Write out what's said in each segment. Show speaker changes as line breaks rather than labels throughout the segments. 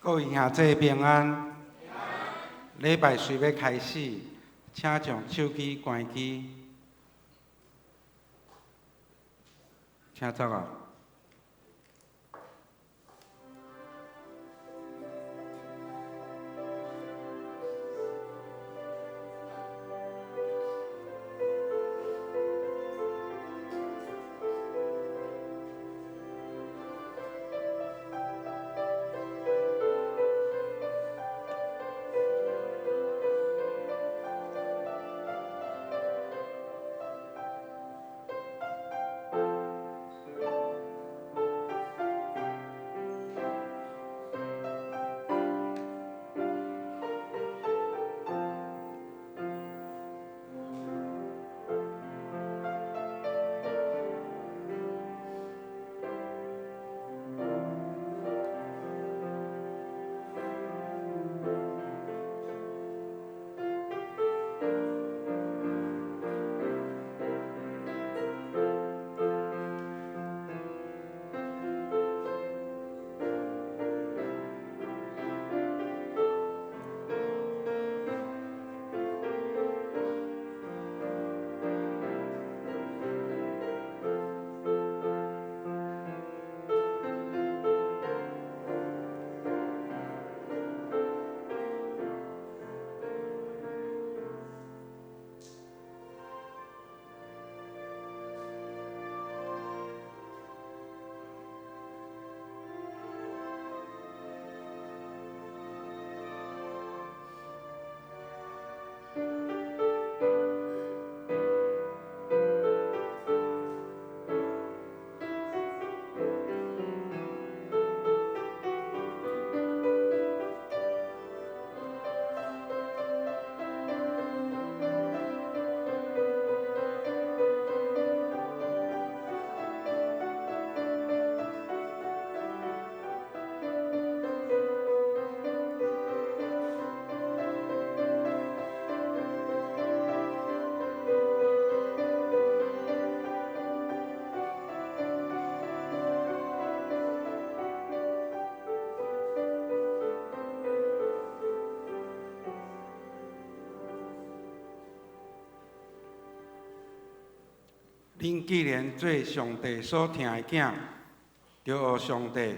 各位兄弟平安。禮拜隨欲開始，請將手機關機。請坐啊。恁既然做上帝所疼的囝，著學上帝，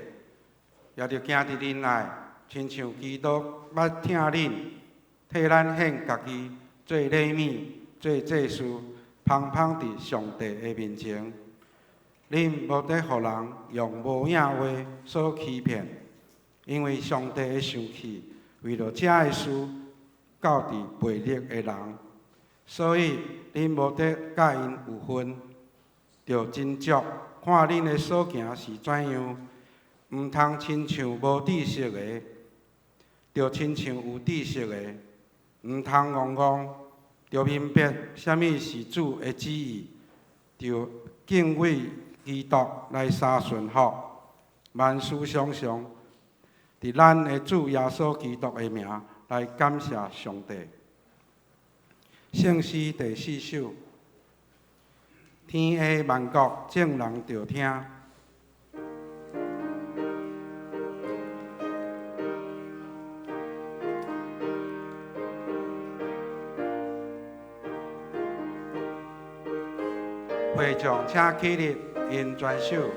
也著行佇仁愛，親像基督捌疼恁，替咱獻家己做禮物、做祭司，芳芳佇上帝的面前。恁無得予人用無影話所欺騙，因為上帝的生氣為著這个事到佇悖逆的人，所以恁無得佮𪜶有份。著斟酌看恁的所行是怎樣，毋通親像無知識的，著親像有知識的；毋通戇戇，著明白啥物是主的旨意，著敬畏基督來相順服，萬事常常佇咱的主耶穌基督的名來感謝上帝。聖詩第四首，天下萬國眾人著聽。會眾請起立，𪜶全首。
天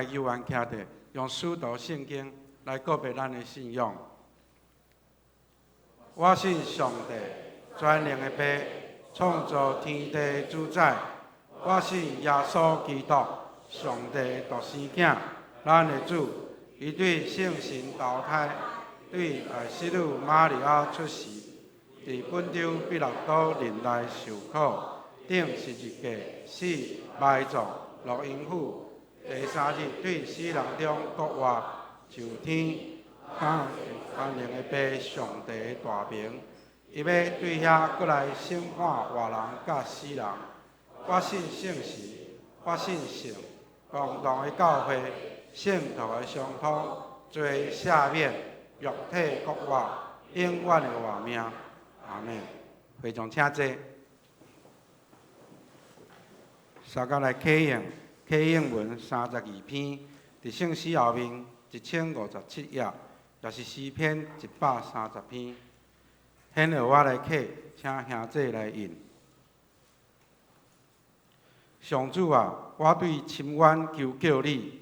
家猶原徛著，用使徒聖經來告白咱的信仰。我信上帝，全能的父，創造天地的主宰。我信耶穌基督，上帝獨生囝，咱的主。伊對聖神投胎，對愛洗女瑪利亞出世，佇本丟彼拉多任內受苦，釘十字架，死，埋葬，落陰府，第三日對死人中復活，上天，降全能的父上帝的大名，伊欲對遐閣來審判活人佮死人。我信聖神，我信聖公同的教會，聖徒的相通，罪赦免，肉體復活，永遠的活命。阿們。會眾請坐。相佮來啟應，啟應文32篇，佇聖詩後面1057頁，也是詩篇130篇。現在我來啟，請兄姊來應。上主啊，我對深淵求叫你。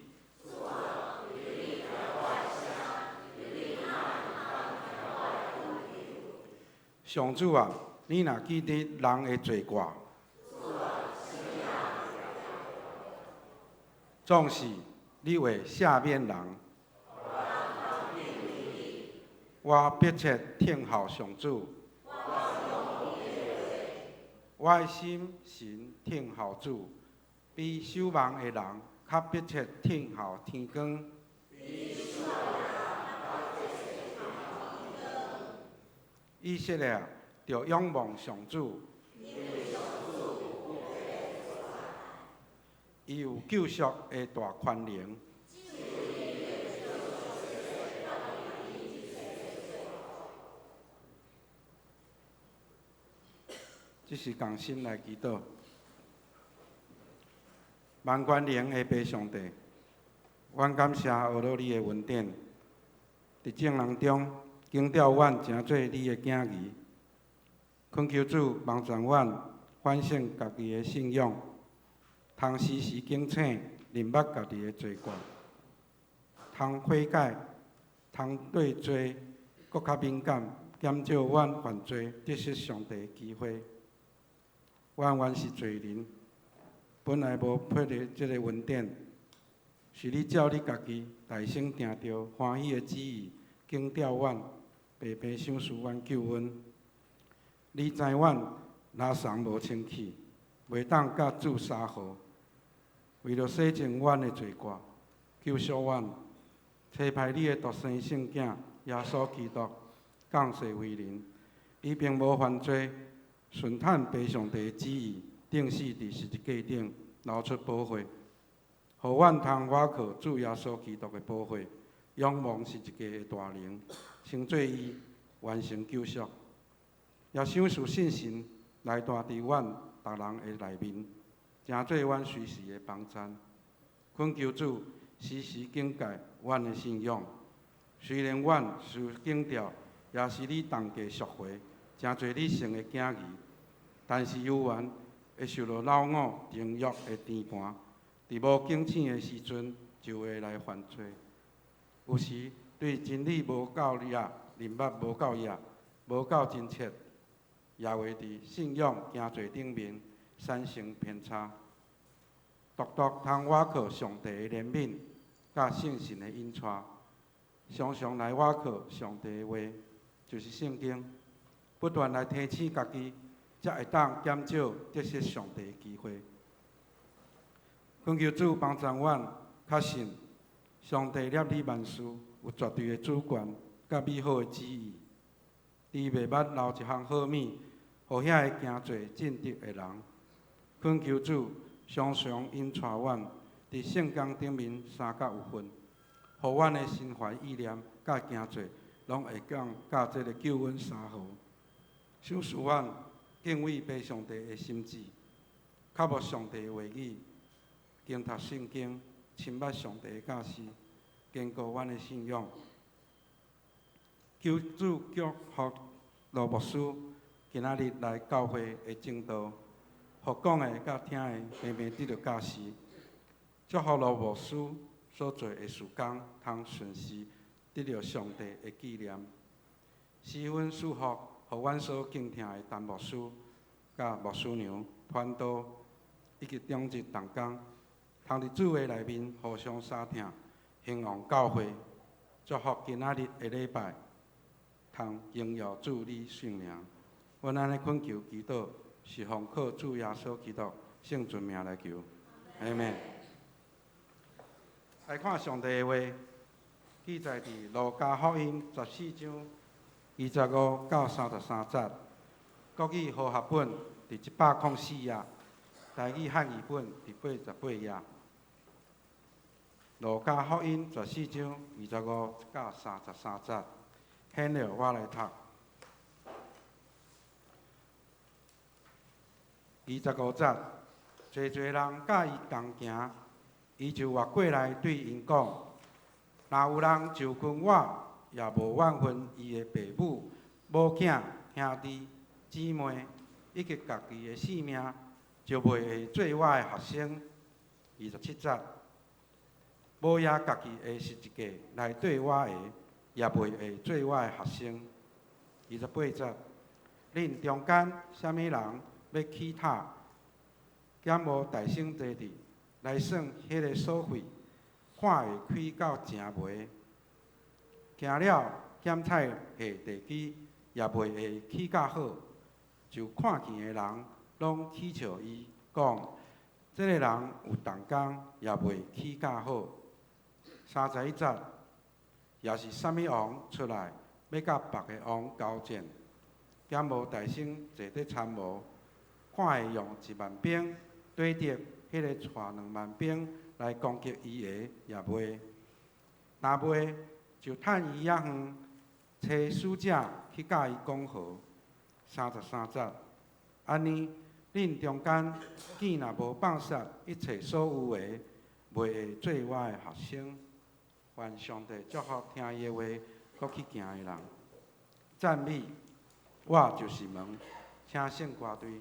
上主啊，你若記得人的罪過，總是你會赦免人。我迫切聽候上主，我的心神聽候主，比守望的人較迫切聽候天光。以色列著仰望上主，伊有救贖的大權能。這是共心來祈禱。萬權能的父上帝，阮感謝呵咾你的恩典，佇眾人中揀召阮成做你的囝兒，懇求主幫助阮反省家己的信仰，通時時警醒，認捌家己的罪過，通悔改，通對罪閣較敏感，減少阮犯罪得失上帝的機會。阮原是罪人，本來無配得這个恩典，是你照你家己大聲定著歡喜的旨意，揀召阮，白白賞賜阮救恩。你知阮垃儳無清氣，袂當佮主相和。為著洗淨阮的罪過，救贖阮，差派你的獨生聖囝耶穌基督降世為人，伊並無犯罪。順趁父上帝的旨意，釘死佇十字架頂，流出寶血，予阮通倚靠主耶穌基督的寶血，仰望十字架的大能，稱做伊完成救贖，也賞賜聖神來住佇阮逐人的內面，成做阮隨時的幫贊。懇求主時時警戒阮的信仰，雖然阮受揀召，也是你同價贖回，成做你聖的囝兒。但是猶原會受著老我情欲的纏盤，佇無警醒的時陣就會來犯罪。有時對真理無夠熱，認捌無夠熱，無夠真切，也會佇信仰行做頂面產生偏差。獨獨通倚靠上帝的憐憫，佮聖神的引帶，常常來倚靠上帝的話，就是聖經，不斷來提醒家己。才會當減少得失上帝的機會。懇求主幫助阮確信，上帝立你萬事有絕對的主權，佮美好的旨意。伊袂捌留一項好物，予遐个行做正直的人。懇求主常常引帶阮，佇聖工頂面相佮有份，予阮的心懷意念佮行做，攏會當佮這个救恩相合。賞賜阮敬畏父上帝的心志，渴慕上帝的話語，研讀聖經，深捌上帝的教示，堅固阮的信仰。求主祝福羅牧師今仔日來教會的證道，予講的佮聽的平平得著教示。祝福羅牧師所做的事工，通順時得著上帝的紀念。十分祝福，予阮所敬疼的陳牧師、佮牧師娘、傳道以及長執同工，通佇主的內面互相相疼，興旺教會。祝福今仔日的禮拜，通榮耀主你聖名。阮按呢懇求祈禱，是奉靠主耶穌基督聖尊名來求，阿們。來看上帝的話，記載佇路加福音14章25到33節，國語和合本佇104頁，台語漢語本佇88頁。路加福音十四章二十五到三十三節，現了我來讀。25節，濟濟人佮伊同行，伊就活過來對𪜶講：若有人就近我，也無怨恨伊的爸母、母囝、兄弟、姊妹，以及家己的性命，就袂會做我的學生。27節，無攑家己的十字架來綴我的，也袂會做我的學生。28節，恁中間啥物人欲起塔，敢無大先坐佇來算彼个所費，看會開到成無？行了檢採下地基，也袂會起較好，就看見的人攏恥笑伊，講：這个人有動工，也袂起較好。31節，也是啥物王出來，欲佮別个王交戰，敢無大先坐佇參謀，看會用1萬兵對敵彼个帶2萬兵來攻擊伊的，也袂。若袂，就趁伊猶遠，差使者去佮伊講和。33節，按呢，恁中間見若無放殺一切所有的，袂會做我的學生。願上帝祝福聽伊的話，閣去行的人。讚美，我就是門，請聖歌隊。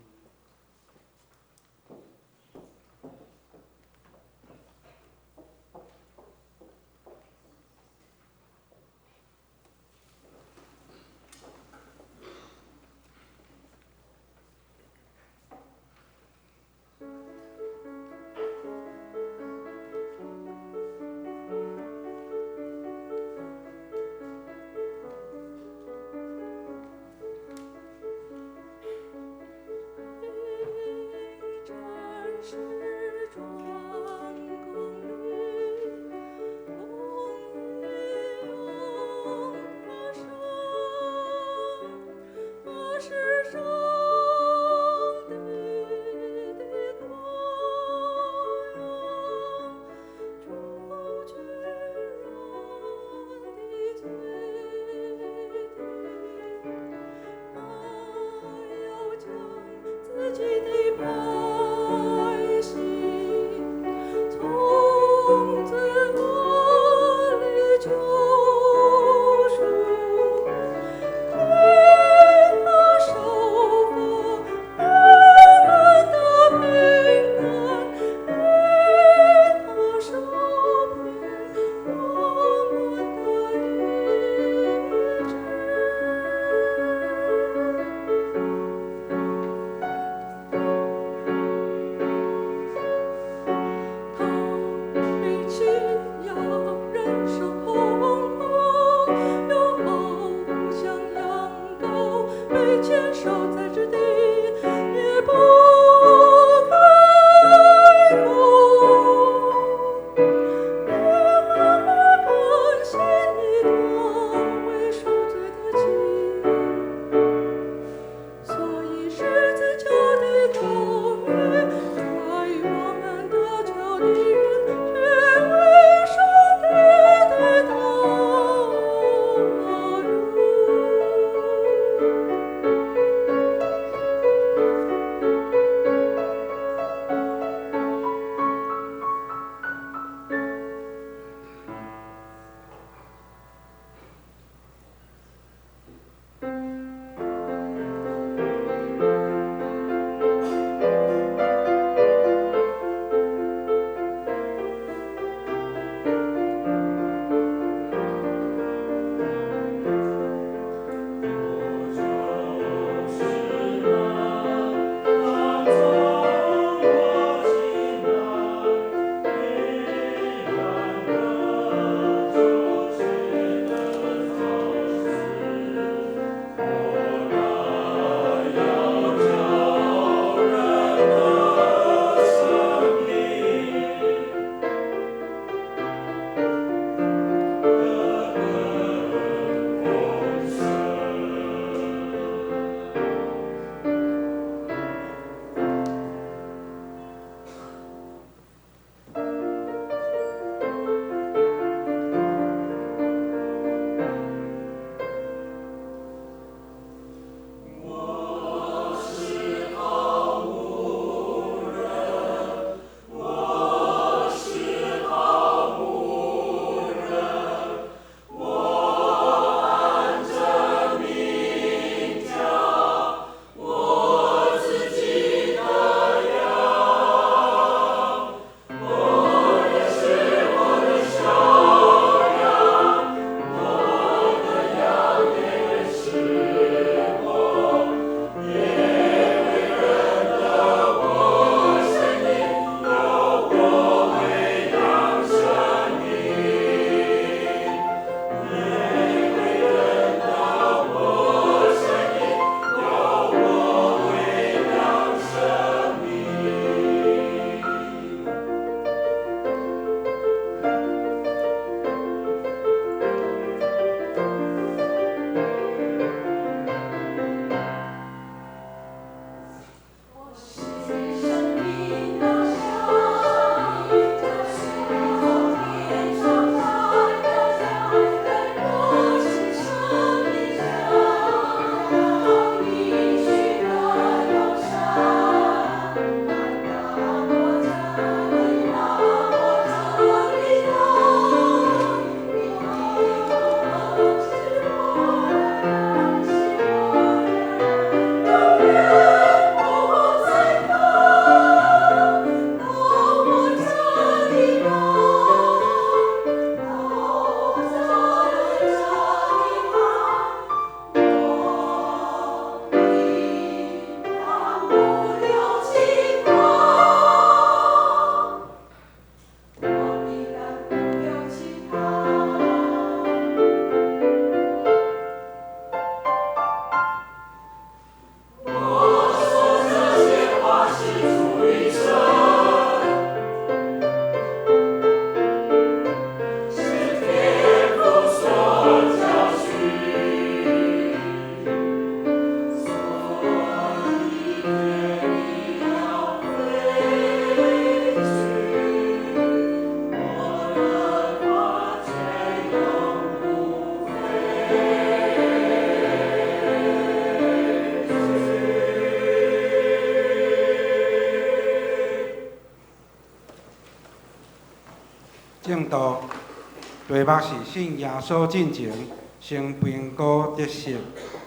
题目是信耶稣进前，先评估得失，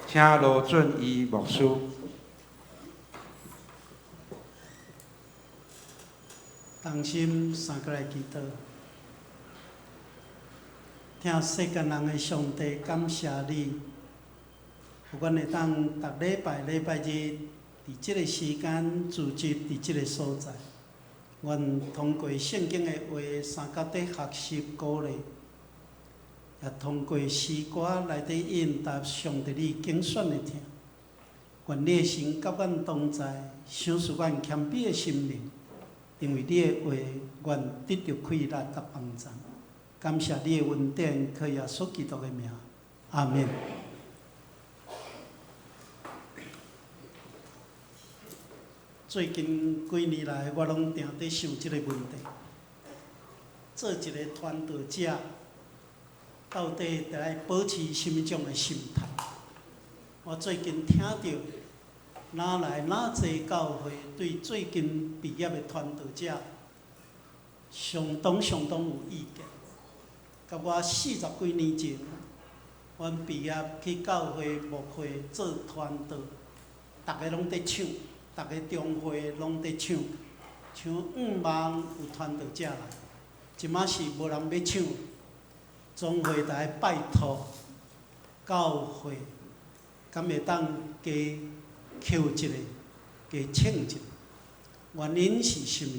请罗俊义牧师。
同心三个来祈祷，疼世间人的上帝，感谢你，予阮会当逐礼拜礼拜日伫这个时间聚集伫这个所在。愿通过圣经的话，相佮伫学习鼓励，也通过诗歌来伫应答上帝你拣选的疼。愿你的神佮阮同在，赏赐阮谦卑的心灵，因为你的话，愿得著气力佮帮助。感谢你的恩典，靠耶稣基督的名，阿们。最近几年来，我拢定伫想这个问题：做一个传道者，到底得爱保持啥物种的心态？我最近听著哪来哪济教会对最近毕业的传道者相当相当有意见。佮我40几年前，阮毕业去教会牧会做传道，逐个拢伫抢，逐个中会拢伫抢，抢向望有传道者来。这马是无人欲抢，总会来拜托教会，敢会当加扣一个，加请一个？原因是啥物？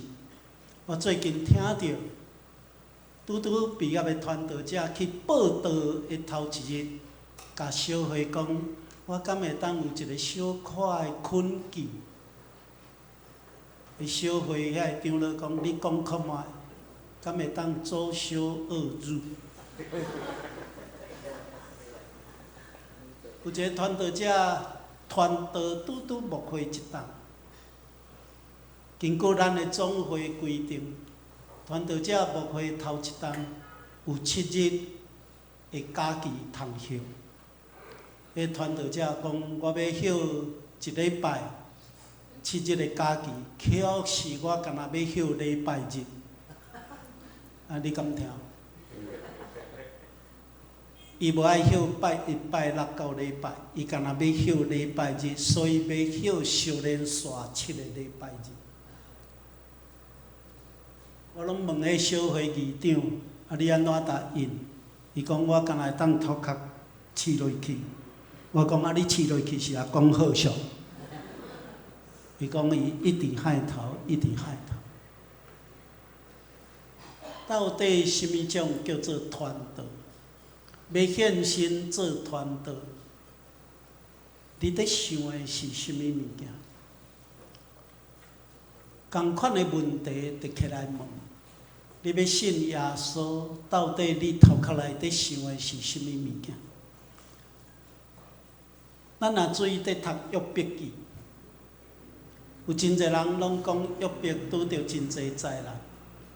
我最近听著，拄拄毕业的传道者去报到的头一日，共小会讲，我敢会当有一个小可的困境？彼小会遐个长老讲，你讲看觅，敢会当周休二日？有一个传道者传道拄拄牧会一冬，经过咱的总会规定，传道者牧会头一冬有7日的假期通休。彼传道者讲，我欲休一礼拜，7日的假期，确实我干焦欲休礼拜日。啊，你敢听？伊无爱休拜一、拜六到礼拜，伊干焦欲休礼拜日，所以欲休相连续7个礼拜日。我拢问彼小会议长，啊，你按怎答应？伊讲我干焦会当头壳饲落去。我讲啊，你饲落去是也讲好笑。伊讲伊一直害头，一直害头。到底啥物种叫做传道？欲献身做传道，你伫想的是啥物物件？仝款的问题就起来问：你欲信耶稣，到底你头壳内底想的是啥物物件？咱若注意伫读约伯记，有真济人拢讲约伯拄著真济灾难，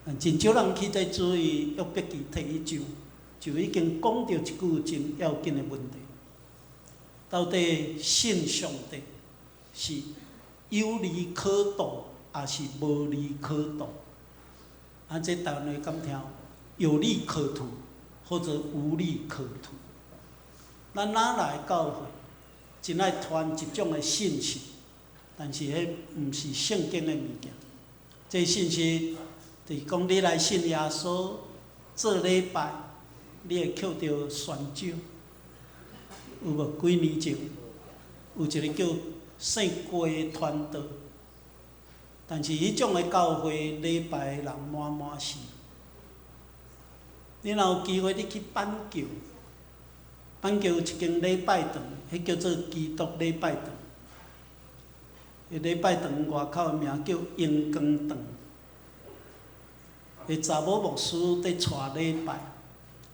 但真少人去伫注意约伯记第一章，就已经讲著一句真要紧的问题：到底信上帝是有利可图，抑是无利可图？啊，这台湾话敢听？有利可图，或者无利可图？咱哪来教会，真爱传一种的信息，但是彼毋是圣经的物件。这信息就是讲，你来信耶稣，做礼拜，你会捡著悬奖，有无？几年前有一个叫姓郭的传道，但是彼种的教会礼拜的人满满是。你若有机会，你去板桥，板桥有一间礼拜堂，彼叫做基督礼拜堂。彼礼拜堂外口的名叫荣光堂。彼查某牧师伫带礼拜，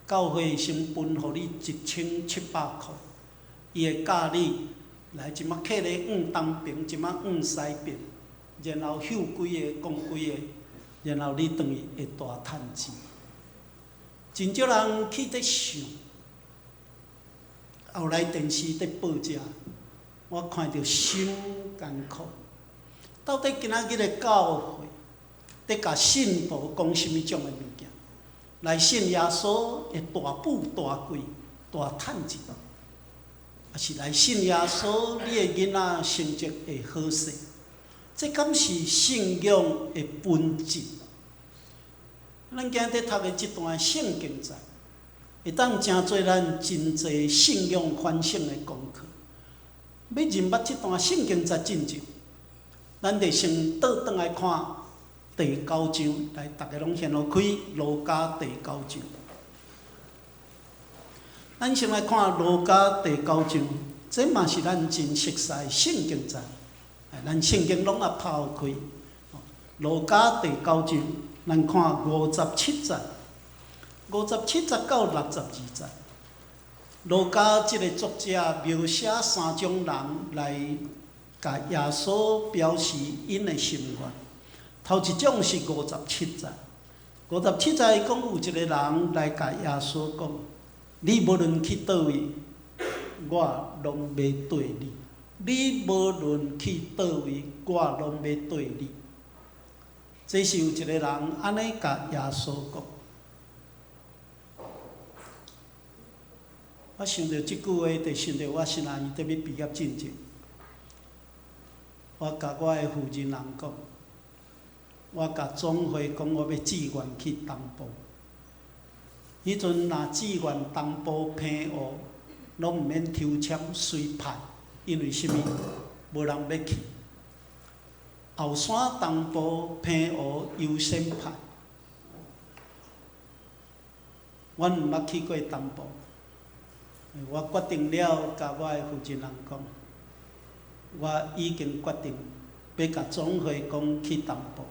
教会先分予你1700箍，伊会教你来一摆客咧往东爿，一摆往西爿，然后秀几个，讲几个，然后你转去会大趁钱。真少人去伫想，后来电视伫报遮，我看著心艰苦。到底今仔日的教会，伫共信徒讲啥物种的物件？來信耶穌會大富大貴、大趁錢，抑是來信耶穌，你的囡仔成績會好勢？這敢是信仰的本質？咱今日讀的這段聖經節，會當成做咱真濟信仰反省的功課。欲認捌這段聖經節進前，咱得先倒轉來看第九章，來，逐家攏掀予開路加第九章。咱先來看路加第九章，這嘛是咱真熟悉的聖經節。咱聖經攏愛拍予開。路加第九章，咱看五十七節，五十七節到62節。路加這个作者描寫三種人來共耶穌表示𪜶的心願。頭一種是五十七節，五十七節伊講有一个人來共耶穌講：你無論去佗位，我攏欲綴你；你無論去佗位，我攏欲綴你。這是有一个人按呢共耶穌講。我想著這句話，就想著我新亞院佇欲畢業進前，我共我的負責人講，我共總會講，我欲志願去東部。彼陣若志願東部澎湖，攏毋免抽籤隨派，因為啥物？無人欲去。後山東部澎湖優先派，阮毋捌去過東部。我決定了，共我的負責人講，我已經決定欲共總會講去東部。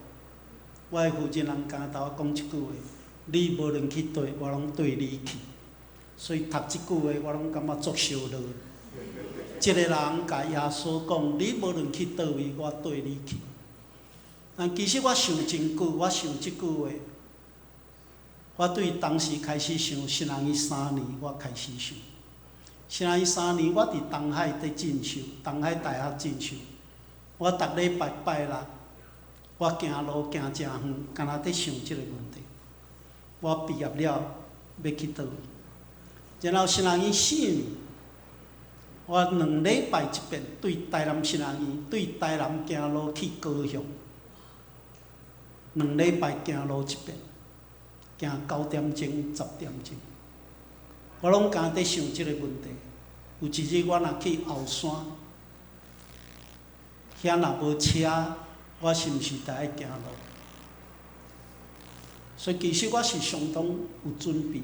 我的負責人敢若共我講這句話：你無論去佗，我攏綴你去。所以讀這句話，我攏感覺足燒熱。這个人共耶穌講：你無論去佗位，我綴你去。但其實我想真久，我想這句話，我對當時開始想，新亞院3年，我開始想。新亞院三年，我佇東海佇進修，東海大學進修。我逐禮拜拜六，我行路行誠遠，敢若佇想這个問題。我畢業了，欲去佗位？然後新亞院4年，我2禮拜一遍對台南新亞院，對台南行路去高雄。兩禮拜行路一遍，行9點鐘、10點鐘。我攏敢佇想這个問題。有一日我若去後山，遐若無車，我是毋是得愛行路？所以其實我是相當有準備，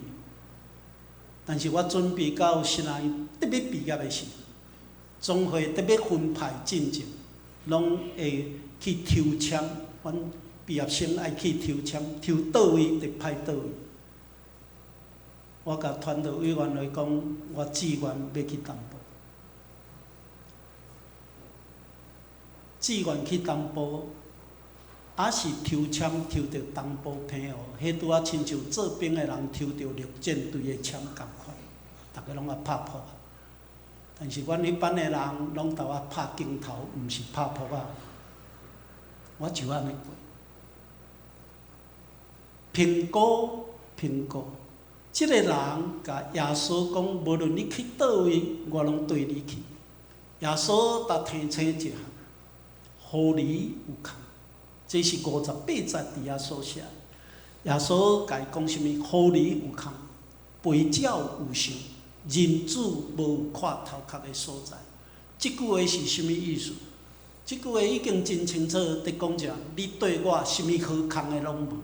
但是我準備到新亞院特別畢業的時，總會特別分派進前，攏會去抽籤，阮畢業生愛去抽籤，抽佗位就派佗位。我共團隊委員會講，我志願欲去東部，志願去東部，也是抽籤抽著東部澎湖，彼拄仔親像做兵的人抽著陸戰隊的籤仝款，逐家攏愛拍撲仔。但是阮彼班的人攏豆仔拍鏡頭，毋是拍撲仔。我就按呢過。評估，評估。這个人共耶穌講，無論你去佗位，我攏綴你去。耶穌逐提醒一項，狐狸有空，這是58節佇遐所寫。耶穌共伊講啥物？狐狸有空，飛鳥有巢，人子無倚頭殼的所在。這句話是啥物意思？這句話已經真清楚佇講者，你對我啥物好康的攏無。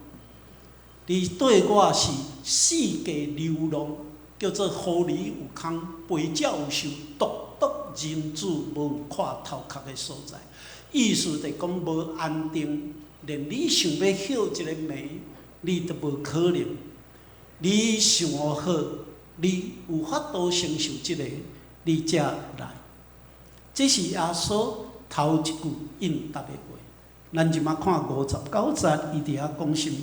你對我是四界流浪，叫做狐狸有空，飛鳥有巢，獨獨人子無倚頭殼的所在。意思就講無安定，連你想欲歇一个暝，你都無可能。你想好，你有法度承受這个，你才來。這是耶穌頭一句應答的話。咱這馬看59節，伊佇遐講啥物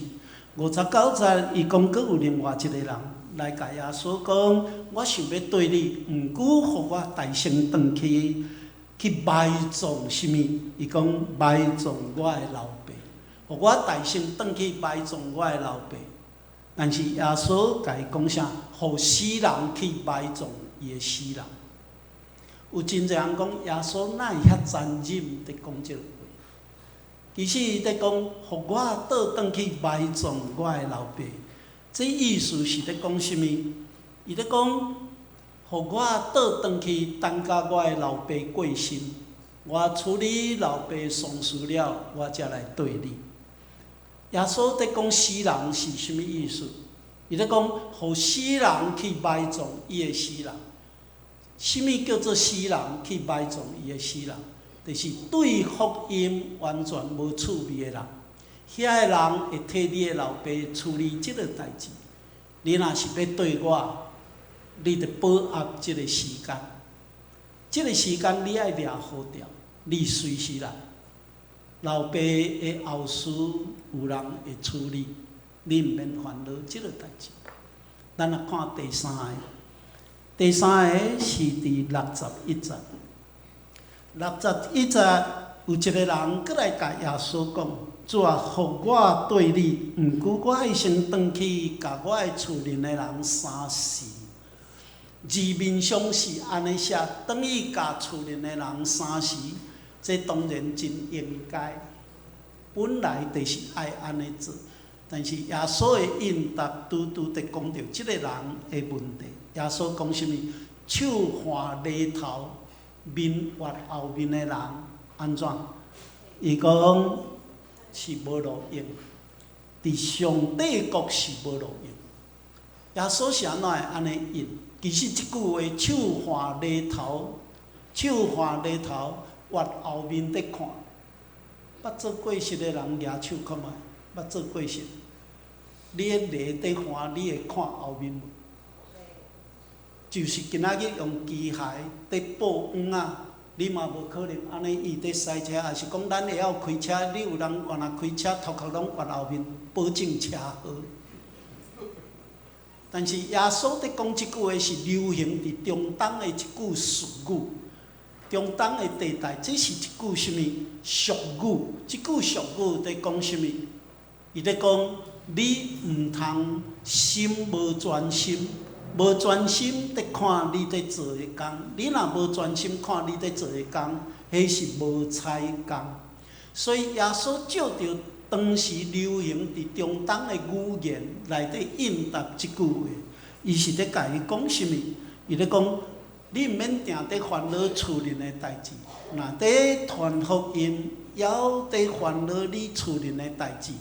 ？59節，伊講閣有另外一个人來共耶穌講：我想欲綴你，毋過予我代先轉去去埋葬啥物？伊講埋葬我的老爸，予我代先轉去埋葬我的老爸。但是耶穌共伊講啥？予死人去埋葬伊的死人。有真濟人講耶穌哪會遐殘忍佇講這个話？其實伊佇講，予我倒轉去埋葬我的老爸。這意思是佇講啥物？伊佇講，予我倒轉去等甲我的老爸過身，我處理老爸喪事了，我才來綴你。耶穌佇講死人是啥物意思？伊佇講，予死人去埋葬伊的死人。啥物叫做死人去埋葬伊的死人？就是對福音完全無趣味的人，遐个人會替你的老爸處理這个代誌。你若是欲綴我，你著把握這个時間。這个時間你愛掠好著，你隨時來。老爸的後事有人會處理，你毋免煩惱這个代誌。咱來看第三个，第三个是佇61節。61節有一個人閣來共耶穌講：主啊，予我綴你，毋過我愛先轉去共我的厝內的人三辭。字面上是按呢寫，轉去共厝內的人三辭，這當然真應該，本來就是愛按呢做。但是耶穌的應答拄拄佇講著這個人的問題。耶穌講啥物？手挽犁頭，面越後面的人，按怎？伊講是無路用，佇上帝國是無路用。耶穌是按怎會按呢應？其實這句話，手挽犁頭，手挽犁頭，越後面佇看。捌做過實的人舉手看覓，捌做過實。你咧犁佇挽，你會看後面無？就是今仔日用機械佇布網仔，你嘛無可能按呢伊佇駛車，抑是講咱會曉開車，你有人原來開車頭殼攏越後面，保證車禍。但是耶穌佇講這句話是流行佇中東的一句俗語，中東的地帶，這是一句啥物俗語？這句俗語佇講啥物？伊佇講你毋通心無專心，無專心佇看你佇做的工。你若無專心看你佇做的工，彼是無彩工。所以耶穌借著當時流行佇中東的語言來佇應答這句話，伊是佇共伊講啥物？伊佇講，你毋免定佇煩惱厝內的代誌，若佇傳福音，猶佇煩惱你厝內的代誌，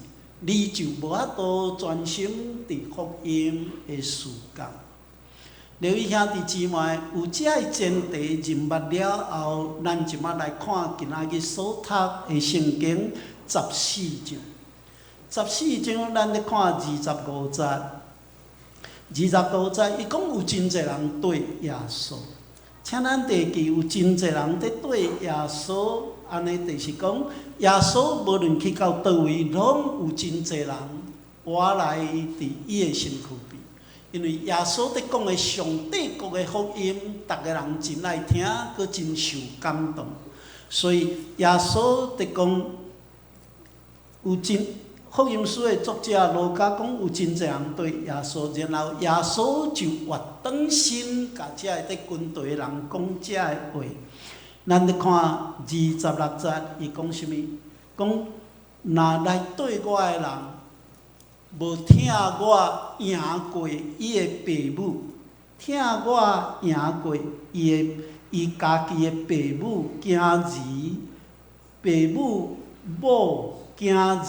你就無法度專心佇福音的事工。劉義兄弟姊妹，有這个前提認捌了後，咱這馬來看今仔日所讀的聖經十四章。十四章，咱咧看二十五節。二十五節，伊講有真濟人綴耶穌，請咱提記有真濟人佇綴耶穌，按呢就是講，耶穌無論去到佗位，攏有真濟人倚來佇伊的身軀邊。因為耶穌佇講的上帝國的福音，逐个人真愛聽，閣真受感動。所以耶穌佇講有真福音書的作者路加講有真濟人綴耶穌，然後耶穌就越轉身，共遮个佇跟隨的人講遮个話。咱佇看26節，伊講啥物？講若來綴我的人，無疼我贏過伊的爸母，疼我贏過伊的伊家己的爸母、囝兒、爸母、某、囝兒、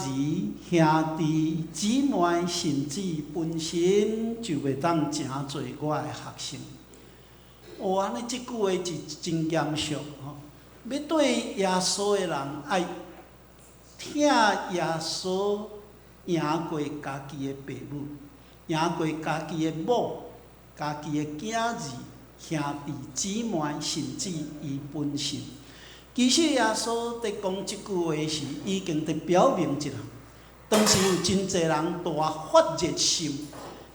兄弟姊妹，甚至本身就袂當成做我的學生。哦，按呢這句話是真嚴肅吼。欲綴耶穌的人，愛疼耶穌贏過家己的爸母，贏過家己的某、家己的囝兒、兄弟姊妹，甚至伊本身。其實耶穌佇講這句話時，已經佇表明一項，當時有真濟人大發熱心，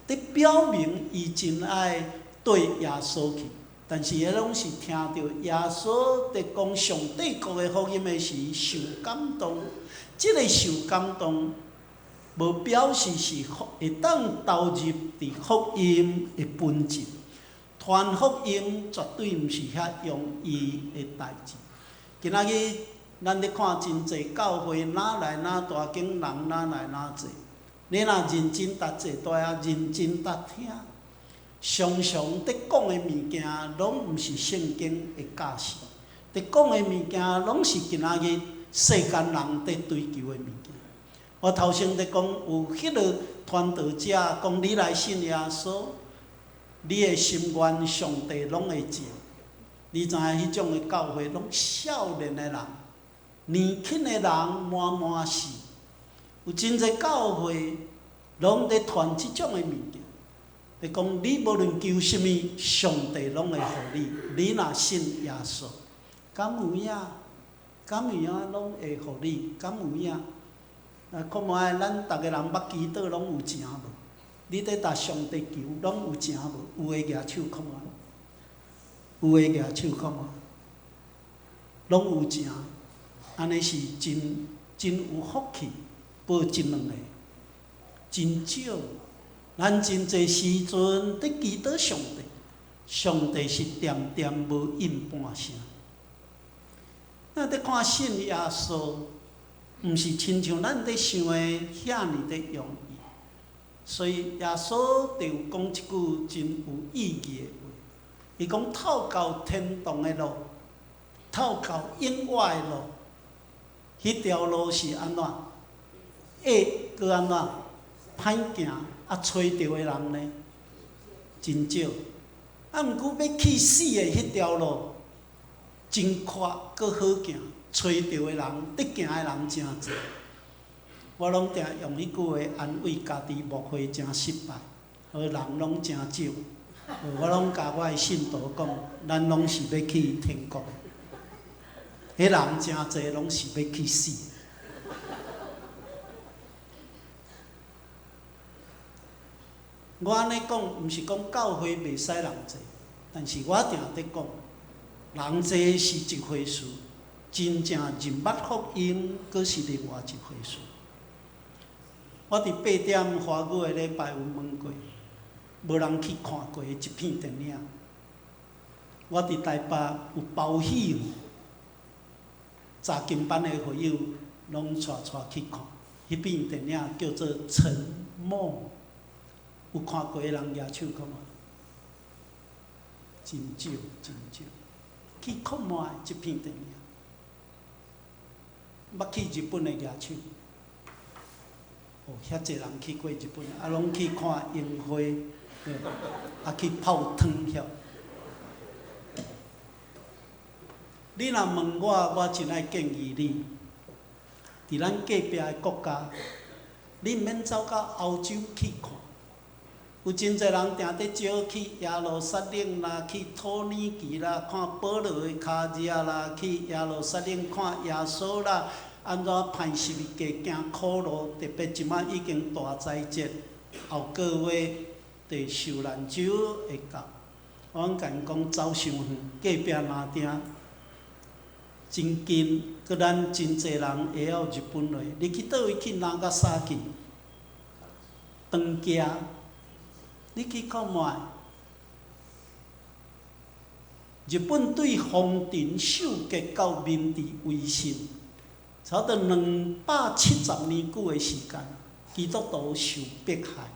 佇表明伊真愛綴耶穌去。但是，彼攏是聽著耶穌佇講上帝國的福音的時，受感動。這个受感動，無表示是會當投入佇福音的本質。傳福音絕對毋是遐容易的代誌。今仔日咱咧看真濟教會，哪來哪大間，人哪來哪濟。你若認真踏坐佇遐，認真踏聽，常常佇講的物件，攏毋是聖經的教示，佇講的物件，攏是今仔日世間人佇追求的物件。我頭先佇講，有彼个傳道者講，你來信耶穌，你的心願上帝攏會成。你知影彼種的教會，攏少年的人，年輕的人滿滿是。有真濟教會攏佇傳這種的物件，佇講你無論求啥物，上帝攏會予你。你若信耶穌，敢有影？敢有影攏會予你？敢有影？啊，看覓咱逐个人捌祈禱攏有成無？你佇共上帝求攏有成無？有的舉手看覓，有的舉手看覓，攏有成，按呢是真真有福氣。報一兩个，真少。咱真濟時陣佇祈禱上帝，上帝是恬恬無應半聲。咱佇看信耶穌，毋是親像咱佇想的遐爾的容易。所以耶穌就有講一句真有意義的話，伊講透到天堂的路，透到永活的路，彼條路是按怎？會閣按怎？歹行，啊，揣著的人呢，真少。啊，毋過欲去死的彼條路，真闊，閣好行，揣著的人，佇行的人誠濟。我攏定用彼句話安慰家己，牧會誠失敗，予人攏誠少。我攏共我的信徒講，咱攏是欲去天國，彼人誠濟，攏是欲去死。我按呢講，毋是講教會袂使人濟，但是我定佇講，人濟是一回事，真正認捌福音，閣是另外一回事。我佇8點華語的禮拜有問過，無人去看過的一片電影。我佇台北有包戲院，查經班的會友攏帶帶去看，彼片電影叫做《沉默》。有看過的人舉手看覓？真少，真少。去看覓這片電影？捌去日本的舉手。哦，遐濟人去過日本，啊，攏去看櫻花，啊，去泡湯曉。你若問我，我真愛建議你，佇咱隔壁的國家，你毋免走到歐洲去看。有真濟人定佇招去耶路撒冷啦，去土耳其啦，看保羅的跤跡啦，去耶路撒冷看耶穌啦，按怎攀十字架行苦路，特別這擺已經大災節，後個月佇受難週會到。我共𪜶講走傷遠，隔壁若定真近，閣咱真濟人會曉日本話。你去佗位去那加薩去？長崎。你去看覓？日本對豐臣秀吉到明治維新，差不多270年久的時間，基督徒受迫害。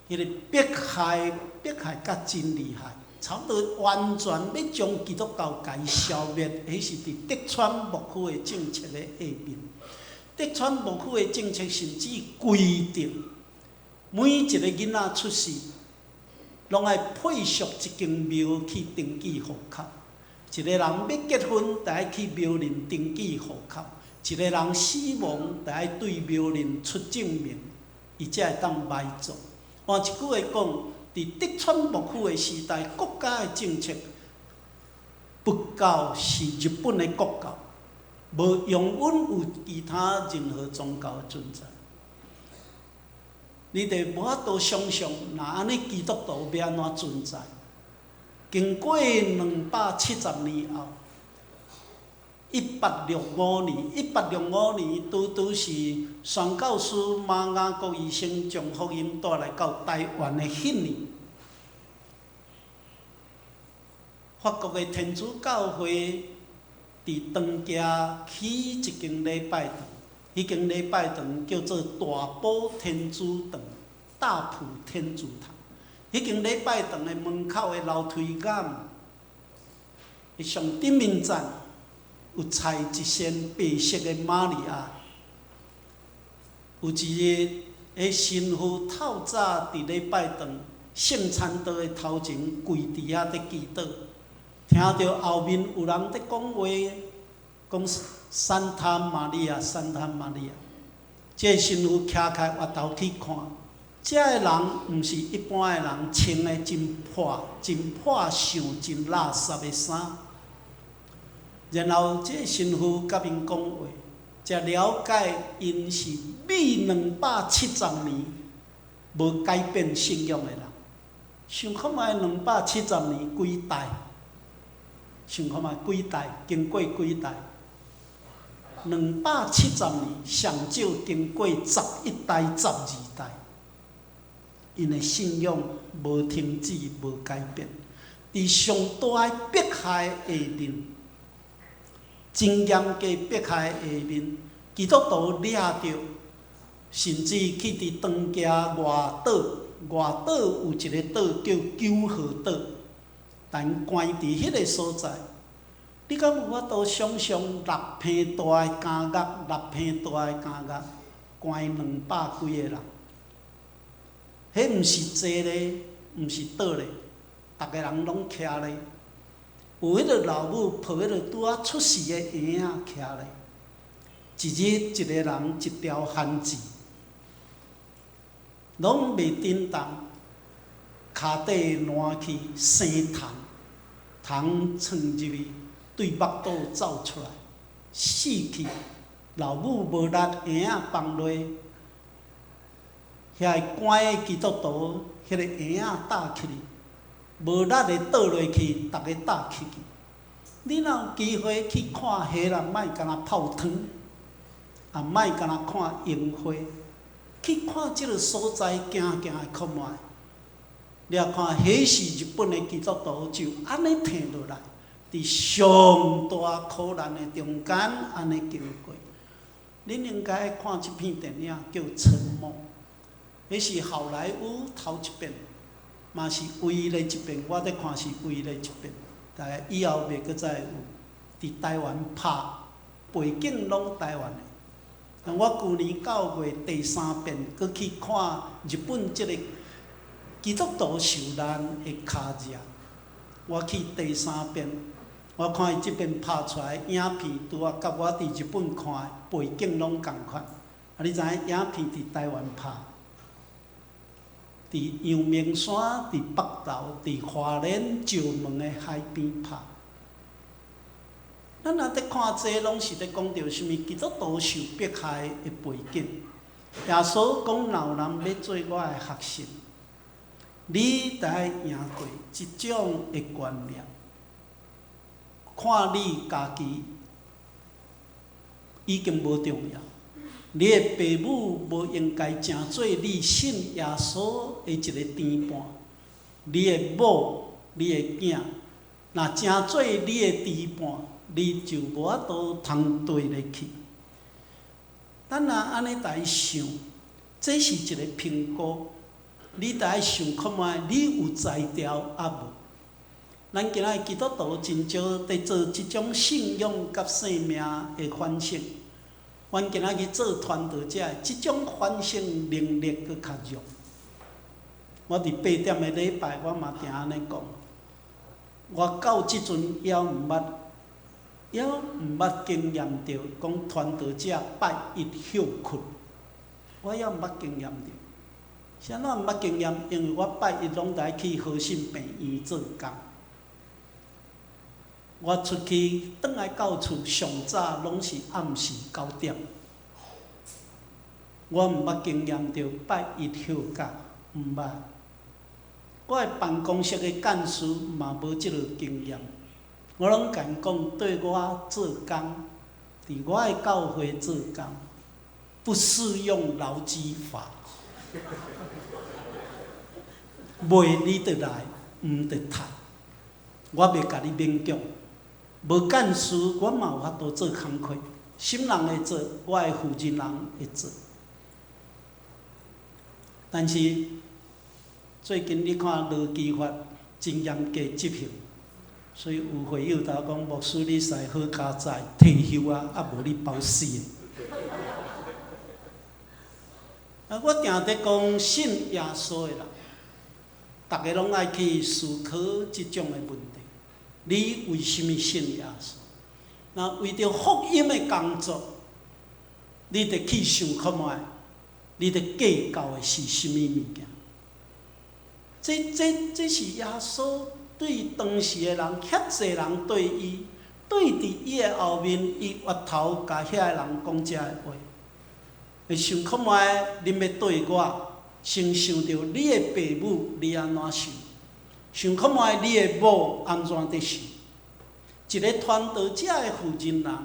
彼个迫害，迫害甲真厲害，差不多完全欲將基督教共消滅。彼是佇德川幕府的政策的下面。德川幕府的政策甚至規定，每一个囡仔出世，攏愛配屬一間廟去登記戶口。一个人欲結婚，得愛去廟裡登記戶口；一个人死亡，得愛對廟裡出證明，伊才會當埋葬。換一句話講，佇德川幕府的時代，國家的政策，佛教是日本的國教，無容允有其他任何宗教的存在。你就無法度想象，若按呢基督徒欲按怎存在？經過270年後， 1865年，一八六五年拄拄是宣教師馬雅各醫生將福音帶來到台灣的彼年。法國的天主教會佇長崎起一間禮拜堂，彼間禮拜堂叫做大埔天主堂，大埔天主堂。彼間禮拜堂的門口的樓梯巖的上頂面層有彩一身白色的瑪利亞。有一日，彼神父透早佇禮拜堂聖餐桌的頭前跪佇遐佇祈禱，聽著後面有人佇講話，講聖塔瑪利亞，聖塔瑪利亞。這个神父徛起來，回頭去看，這个人毋是一般的人，穿的真破、真破相、真垃圾的衫。然後，這个神父佮𪜶講話，才了解𪜶是覕270年無改變信仰的人。想看覓270年幾代？想看覓幾代？經過幾代？270年，上少經過11代、12代，𪜶的信仰無停止、無改變，佇上大的迫害下面，真嚴格迫害下面，基督徒掠著，甚至去佇長崎外島，外島有一个島叫9號島，但關佇彼个所在，你敢有法度想象6坪大的監獄，6坪大的監獄，關200幾个人？彼毋是坐咧，毋是倒咧，逐个人攏徛咧。有彼个老母抱彼个拄仔出世的嬰仔徛咧。一日一个人一條番子，攏袂振動，跤底爛去生蟲，蟲竄入去，對腹肚走出來，死去。老母無力，嬰仔放落，遐個關的基督徒，彼个嬰仔搭起去，無力的倒落去，逐个搭起去。你若有機會去看彼啦，莫干焦泡湯，也莫干焦看櫻花，去看這个所在，行行來看覓。你若看，彼是日本的基督徒就按呢退落來，佇上大苦難的中間按呢經過。恁應該看這片電影叫《沉默》，彼是好萊塢頭一遍，嘛是唯一的一遍。我佇看是唯一的一遍，大概以後袂閣再有。佇台灣拍，背景攏台灣的。但我舊年9月第三遍，閣去看日本這个基督徒受難的跤跡。我去第三遍，我看伊這遍拍出來影片，拄仔佮我佇日本看的背景攏仝款。啊，你知影影片佇台灣拍，佇陽明山、佇北投、佇花蓮、石門的海邊拍。咱若佇看這個，攏是佇講著啥物基督徒受迫害的背景。耶穌講，若有人欲做我的學生，你得愛贏過這種的觀念，看你家己已經無重要，你的爸母無應該成做你信耶穌的一个牽絆，你的某、你的囝，若成做你的牽絆，你就無法度通綴落去。咱若按呢來想，這是一个評估，你得愛想看覓，你有才調抑無？咱今仔日基督徒真少佇做這種信仰佮生命的反省。阮今仔日做傳道者，這種反省能力閣較弱。我佇8點的禮拜，我嘛定按呢講。我到這陣猶毋捌，猶毋捌經驗著講傳道者拜一歇睏，我猶毋捌經驗著。啥物毋捌經驗？因為我拜一攏愛去和信病院做工。我出去轉來到厝，上早攏是暗時9點。我毋捌經驗著拜一歇假，毋捌。我的辦公室的幹事嘛無這个經驗。我攏共𪜶講，對我做工，佇我的教會做工，不適用勞基法。袂你著來，毋著趁。我袂共你勉強。無幹事，我嘛有法度做工課。啥物人會做，我的負責人會做。但是最近你看勞基法真嚴格執行，所以有會友頭講，牧師你使好佳哉退休啊，啊無你包死的。啊，我定佇講信耶穌的人，逐个攏愛去思考這種的問題。你為啥物信耶穌？那為著福音的工作，你著去想看覓，你佇計較的是啥物物件？這是耶穌對當時的人，遐濟人對伊，對佇伊的後面，伊越頭共遐个人講這个話。會想看覓，恁欲對我，先想著你的爸母，你按怎想？想看覓你的某按怎佇想？一个傳道者的負責人，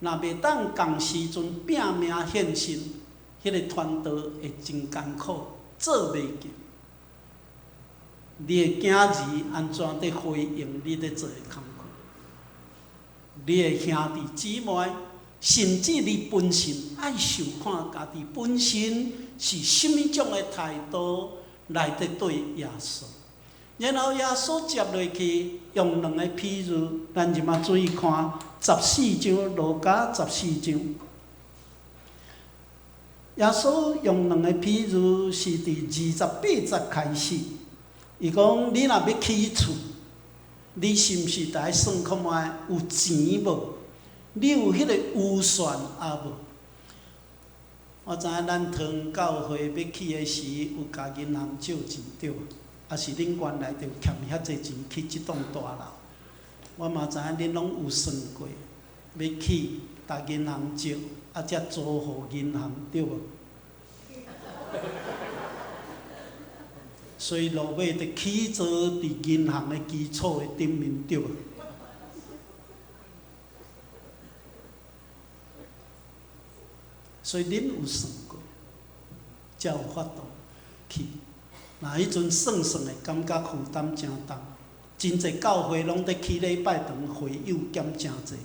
若袂當仝時陣拼命獻身，彼个傳道會真艱苦，做袂久。你的囝兒按怎佇回應你佇做的工課？你的兄弟姊妹，甚至你本身愛想看家己本身是啥物種的態度來佇對耶穌。然後耶穌接落去用兩个譬喻，咱這馬注意看十四章，路加十四章。耶穌用兩个譬喻是佇28節開始。伊講：你若欲起厝，你是毋是得愛算看覓有錢無？你有彼个預算抑無？我知影咱唐教會欲起的時，有共銀行借錢對無？抑是恁原來就欠遐濟錢起這棟大樓？我嘛知影恁攏有算過，欲起，共銀行借，啊才租予銀行對無？所以落尾就起做佇銀行的基礎的頂面對無？所以恁有算過，才有法度去。若彼陣算算會感覺負擔誠重，真濟教會攏佇起禮拜堂會友減誠濟，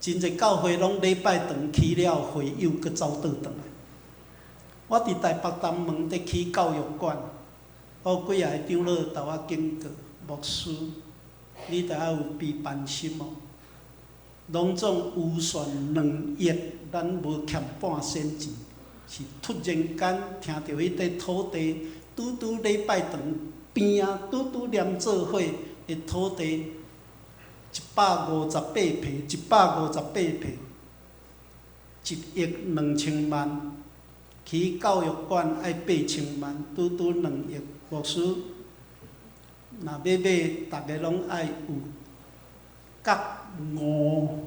真濟教會攏禮拜堂起了會友閣走倒轉來。我佇台北東門佇起教育館，有幾仔個長老共我警告，牧師，你著愛有備辦心哦。攏總預算2億，咱無欠半仙錢，是突然間聽著彼塊土地，拄拄禮拜堂邊仔，拄拄連做伙的土地，158坪，158坪，1億2千萬，起教育館愛8千萬，拄拄2億。牧師，若欲買，逐个攏愛有覺悟，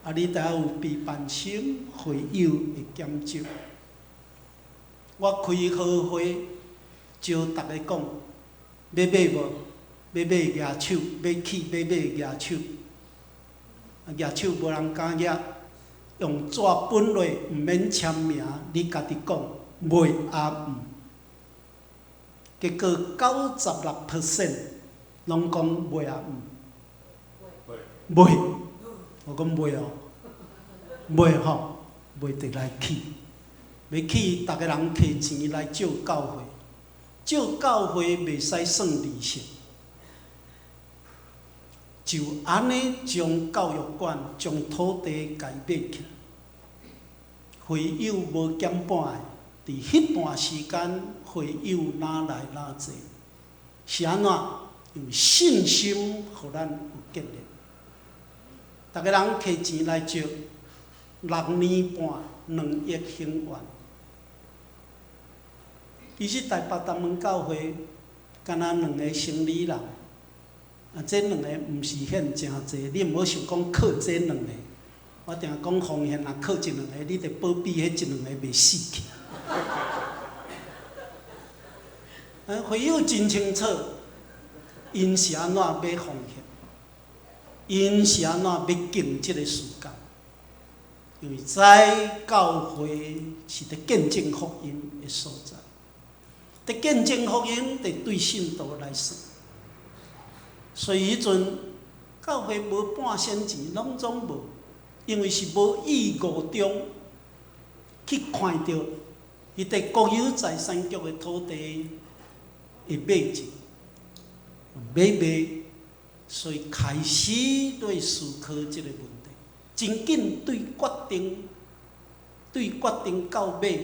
啊！你著愛有備辦心，會友會減少。我開好會，招逐个講，欲買無？欲買舉手，欲起欲買舉手。啊，舉手無人敢舉，用紙本落，毋免簽名，你家己講，買抑毋？結果96% 攏講買抑毋？買，我講買哦，買吼，買得來起，欲起，逐个人提錢來借教會，借教會袂使算利息，就按呢將教育館、將土地共買起來，會友無減半的，佇彼段時間會友哪來哪濟，是按怎？因為信心予咱有建立。逐个人提錢來借，6年半2億還完。其實台北東門教會，敢若兩个生理人，啊，這兩个毋是獻誠濟，你毋好想講靠這兩个。我定講奉獻若靠一兩个，你著保庇彼一兩個袂死去。啊，會友真清楚，𪜶是按怎欲奉獻。𪜶是按怎欲敬這个時間？因為知教會是佇見證福音的所在，佇見證福音，佇對信徒來算。所以彼陣教會無半仙錢，攏總無，因為是無意誤中去看著彼塊國有財產局的土地會買入，買賣，所以開始咧思考這个問題。真緊對決定，對決定到買，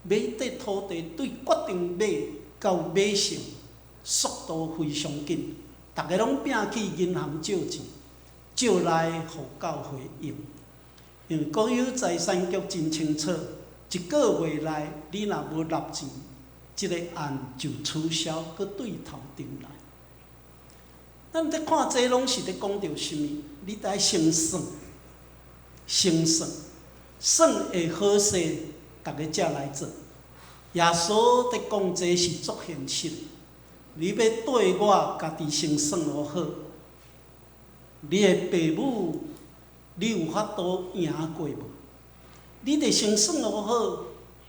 買這土地對決定買到買成，速度非常緊，逐家攏拼去銀行借錢，借來予教會用。因為國有財產局真清楚，一個月內你若無納錢，這个案就取消，閣對頭重來。咱佇看這攏是佇講著啥物？你得先算，先算，算會好勢，逐家才來做。耶穌佇講這是足現實的。你欲綴我，家己先算予好。你的爸母，你有法度贏過無？你得先算予好，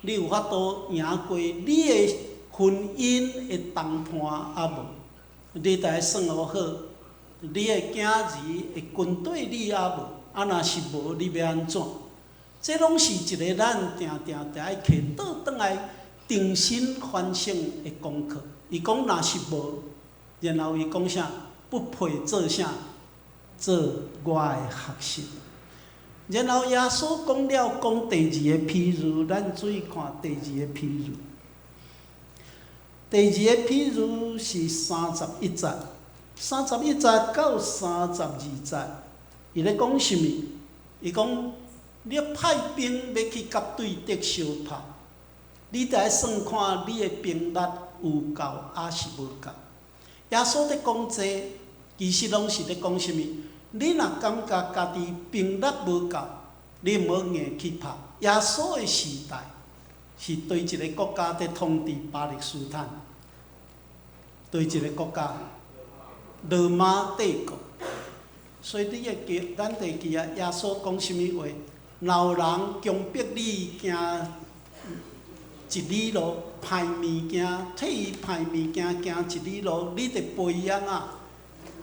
你有法度贏過你的婚姻的同伴抑無？你得算予好，你的囝兒會跟綴你抑無？啊，若是無，你欲按怎？這攏是一个咱定定著愛揢倒轉來重新反省的功課。伊講若是無，然後伊講啥？不配做啥？做我的學生。然後耶穌講了講第二个譬喻，咱注意看第二个譬喻。第二个譬喻是三十一節，三十一節到三十二節，伊咧講啥物？伊講你派兵欲去佮對敵相拍，你著愛算看你的兵力有夠抑是無夠。耶穌佇講這，其實攏是佇講啥物？你若感覺家己兵力無夠，你毋好硬去拍。耶穌的時代是佗一个國家佇統治巴勒斯坦？佗一个國家？羅馬帝國。所以你會記，咱會記啊，耶穌講啥物話？若有人強迫你行一里路，歹物件，替伊歹物件行一里路，你著陪伊按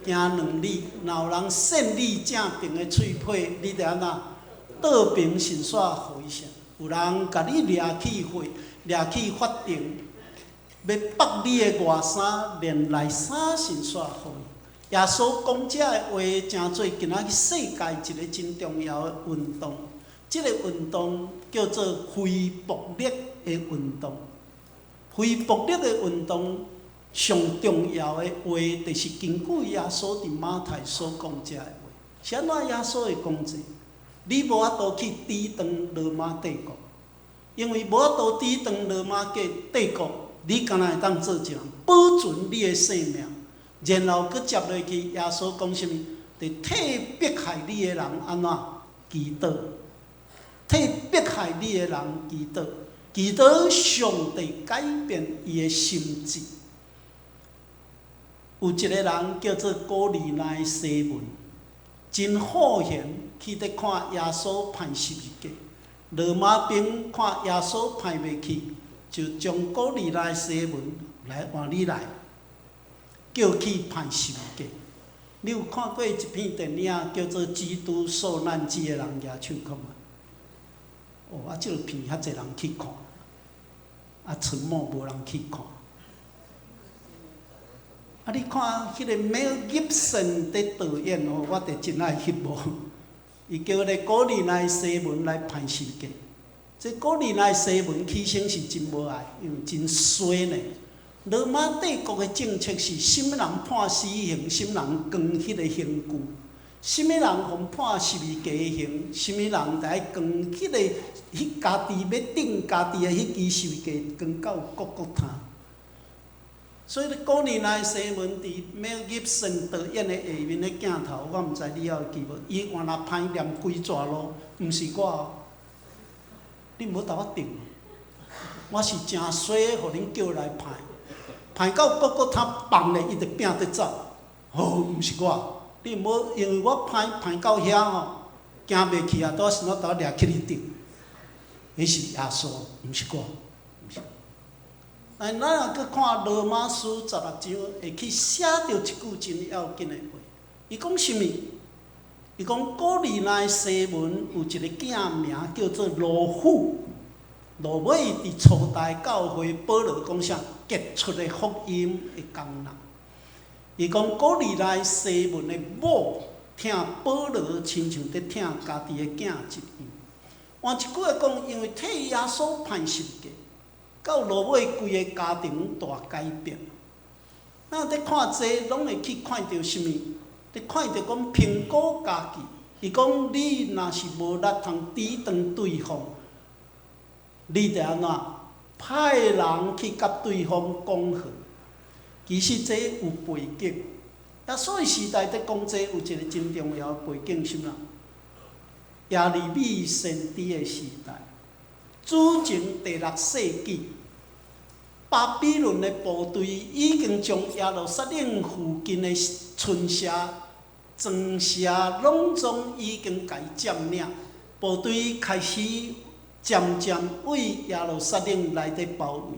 怎行2里。若有人扇你正爿的喙皮，你著按怎倒爿順紲予伊扇。有人共你掠去會，掠去法庭，欲縛你的外衫，連內衫順紲予伊。耶穌講這个話，成做今仔日世界一个真重要的運動。這个運動叫做非暴力的運動。非暴力的運動上重要的話，就是根據耶穌佇馬太所講這个話。是按怎耶穌會講這？你無法度去抵擋羅馬帝國，因為無法度抵擋羅馬帝國，你敢若會當做一人保存你的性命，然後閣接落去，耶穌講啥物？佇替迫害你的人按怎祈禱？替迫害你的人祈禱，祈禱上帝改變伊的心志。有一个人叫做古利奈西門，真好閒去佇看耶穌判十字架。羅馬兵看耶穌判袂去，就將古利奈西門來換你來，叫去判十字架。你有看過一片電影叫做《基督受難記》的人舉手看覓？哦，啊，這个片遐濟人去看，啊，沉默無人去看。啊，你看彼个 Mel Gibson 佇導演哦，我就真愛彼部。伊叫咧古利奈西門來判十字架。這古利奈西門起先是真無愛，因為真衰呢。羅馬帝國的政策是，啥物人判死刑，啥物人扛彼个刑具；啥物人予判十字架刑，啥物人就愛扛彼个彼家己欲釘家己的彼支十字架，扛到各各他。所以，古利奈西門佇 Mel Gibson 導演的下面的鏡頭，我毋知你猶會記無？伊原來歹念規逝路，毋是我哦。你毋好共我定，我是誠衰，予恁叫來判，判到各各他放咧，伊就拚得走。哦，毋是我，你毋好，因為我攀攀到遐吼，行袂去啊，拄仔先我拄掠去你頂。彼是耶穌，毋是我，毋是。但咱若閣看羅馬書16章，會去寫著一句真要緊的話。伊講啥物？伊講古利奈西門有一个囝名叫做羅弗。落尾佇初代教會，保羅講啥？傑出的福音的工人。伊講古利奈西門的某疼保羅，親像佇疼家己的囝一樣。換一句話講，因為替耶穌判十架，到落尾規个家庭大改變。咱佇看這攏會去看著啥物？佇看著講評估家己。伊講你若是無力通抵擋對方，你著按怎？派人去佮對方講和。其實這有背景，耶穌時代佇講這有一個真重要的背景，啥物？耶利米先知的時代，主前第六世紀，巴比倫的部隊已經將耶路撒冷附近的村社、莊社攏總已經共佔領，部隊開始漸漸對耶路撒冷來佇包圍。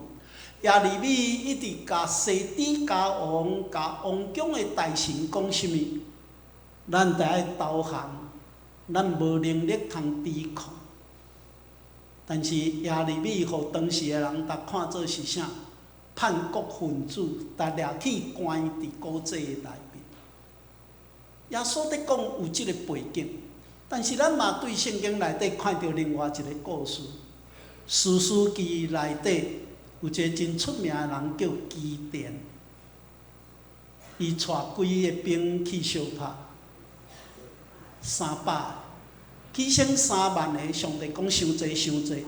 耶利米一直共西底家王、共王宮的大臣講啥物？咱著愛投降，咱無能力通抵抗。但是耶利米予當時的人，逐看做是啥？叛國分子，逐掠去關佇古井內面。耶穌佇講有這个背景，但是咱嘛對聖經內底看著另外一个故事，士師記內底有一个真出名的人叫基甸，伊帶幾个兵去相拍，300，起先3萬个，上帝講傷濟傷濟，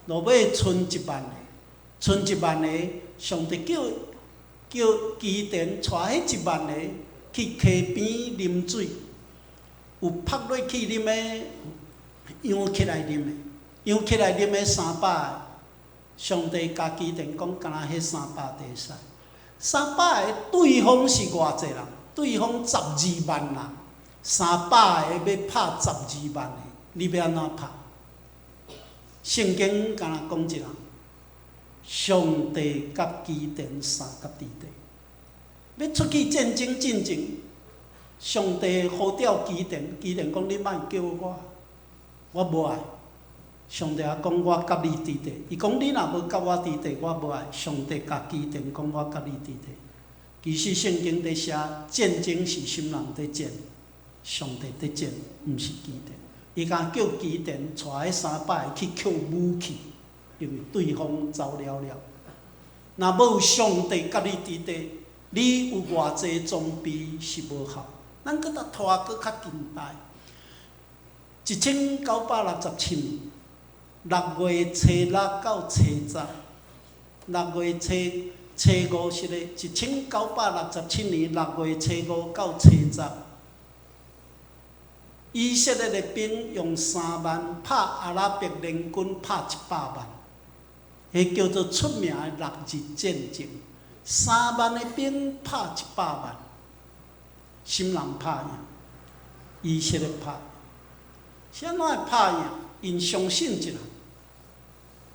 落尾賰1萬個，賰1萬個，上帝叫基甸帶彼1萬個去溪邊啉水，有拍落去啉的，揚起來啉的，揚起來啉的三百个，上帝共基甸講，敢若彼三百會使，三百个對方是偌濟人？對方12萬人，三百个欲拍十二萬個，你欲按怎拍？聖經敢若講一人，上帝佮基甸相佮佇底，欲出去戰爭進前，上帝呼召基甸，基甸講你莫叫我，我無愛。上帝也講我佮你佇底，伊講你若無佮我佇底，我無愛。上帝共基甸講我佮你佇底。其實聖經佇寫戰爭是啥物人佇戰？上帝佇戰，毋是基甸。伊敢叫基甸帶彼300个去抾武器，因為對方走了了。若無上帝佮你佇底，你有偌濟裝備是無效。咱閣共拖閣較近代，1967年6月初六到初十，六月初初五是咧，1967年6月初五到初十，以色列的兵用3萬拍阿拉伯聯軍拍100萬，彼叫做出名的六日戰爭。3萬的兵拍一百萬，啥物人拍贏？以色列拍贏。是按怎會拍贏？𪜶相信一人，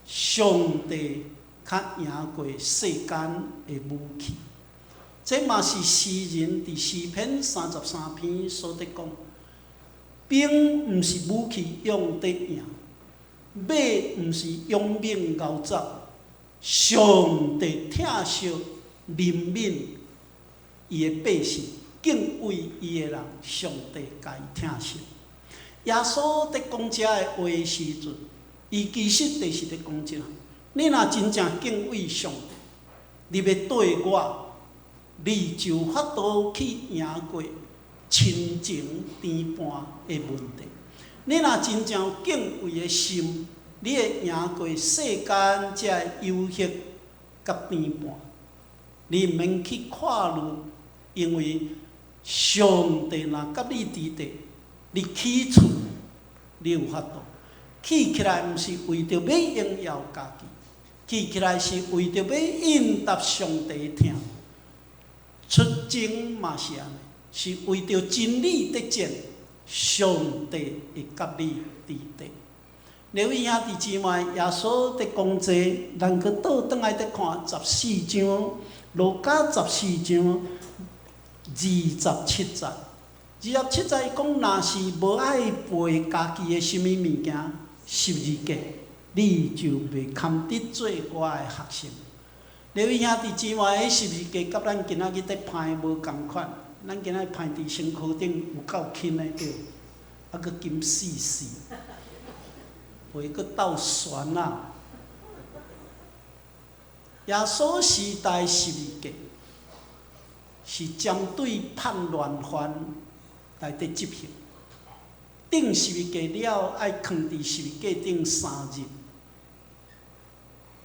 上帝較贏過世間的武器。這嘛是詩人佇詩篇33篇所佇講：兵毋是武器勇得贏，馬毋是勇猛𠢕走，上帝疼惜憐憫伊的百姓，敬畏伊的人，上帝共伊疼惜。耶穌佇講這个話的時陣，伊其實就是佇講這，你若真正敬畏上帝，你欲綴我，你就有法度去贏過親情牽絆的問題。你若真正有敬畏的心，你會贏過世間這个誘惑佮牽絆。你毋免去看慮，因為上帝若佮你佇底，你起厝，你有法度。起起來毋是為著欲榮耀家己，起起來是為著欲應答上帝疼。出征嘛是按呢，是為著真理得戰，上帝會佮你佇底。各位兄弟姊妹，耶穌佇講這個，咱閣倒轉來佇看十四章，路加十四章二十七節。二十七節伊講，若是無愛背家己的啥物物件，十字架，你就袂堪得做我的學生。各位兄弟姊妹，彼十字架佮咱今仔日佇攀無仝款，咱今仔日攀佇身軀頂有夠輕的對，啊閣金絲絲，袂閣鬥懸啊！耶穌時代十字架是針對叛亂犯來佇執行，釘十字架了，愛囥佇十字架頂3日。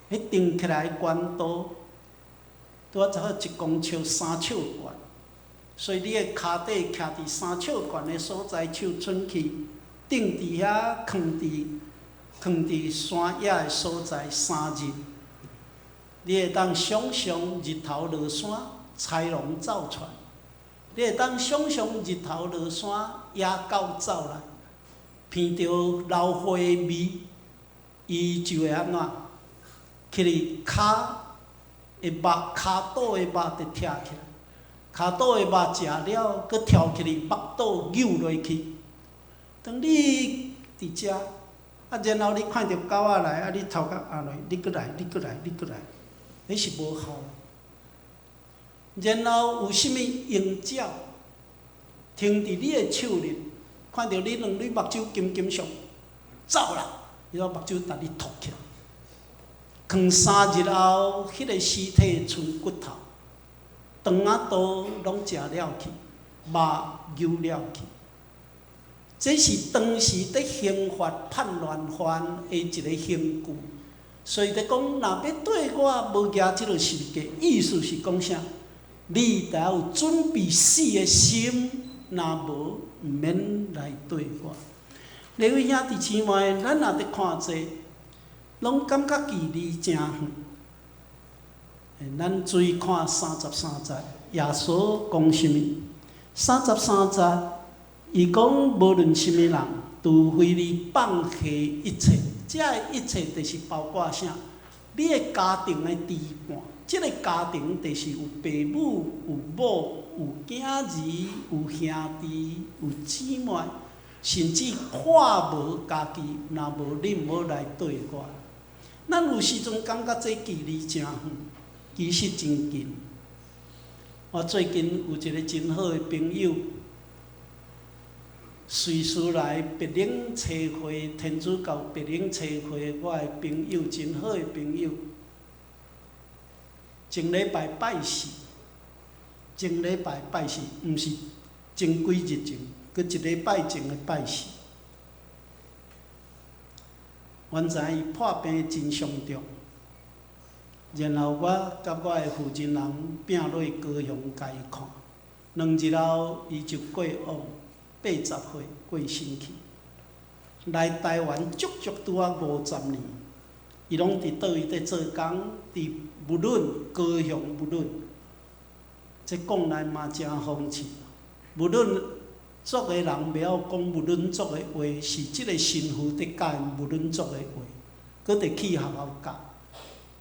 彼釘起來懸度，拄仔才好1公尺3尺懸，所以你的跤底徛佇三尺懸的所在，手伸去，釘佇遐，囥佇山野的所在三日，你會當想像日頭落山，豺狼走出來；你會當想像日頭落山，野狗走來，聞著老火的味，伊就會按怎？去哩跤的肉，跤肚的肉就拆起來，跤肚的肉食了，閣跳起來，腹肚扭落去。當你佇遮，啊，然後你看著狗仔來，啊，你頭殼壓落，你閣來，你閣來，你閣來，彼是無效。然後有啥物鷹鳥停佇你的手裡，看著你兩蕊目睭金金上，走啦！伊個目睭共你凸起來。囥3日後，彼個屍體賰骨頭，腸仔肚攏食了去，肉扭了去。這是當時佇刑罰叛亂犯的一個刑具。所以佇講，若欲綴我無舉這個十字架，意思是講啥？你著愛有準備死的心，若無，毋免來綴我。各位兄弟姊妹，咱若佇看這個，攏感覺距離誠遠。咱注意看三十三節，耶穌講啥物？三十三節，伊講無論啥物人，除非你放下一切，這个一切就是包括啥？你的家庭的支絆，這个家庭就是有爸母、有某、有囝兒、有兄弟、有姊妹，甚至看無家己，若無你毋好來綴我。咱有時陣感覺這距離誠遠，其實真近。我最近有一個真好的朋友，瑞士來白領差會，天主教白領差會，我的朋友，真好的朋友。前禮拜拜四，前禮拜拜四，毋是前幾日前，閣一禮拜前的拜四。原知伊破病真傷重，然後我佮我的負責人摒落高雄共伊看，2日後伊就過往，80歲過身去。來台灣足足拄仔50年，伊攏佇佗位佇做工，佇無論高雄無論，這講來嘛誠諷刺，無論族的人袂曉講無論族的話，是這个神父佇教𪜶無論族的話，閣得去學校教，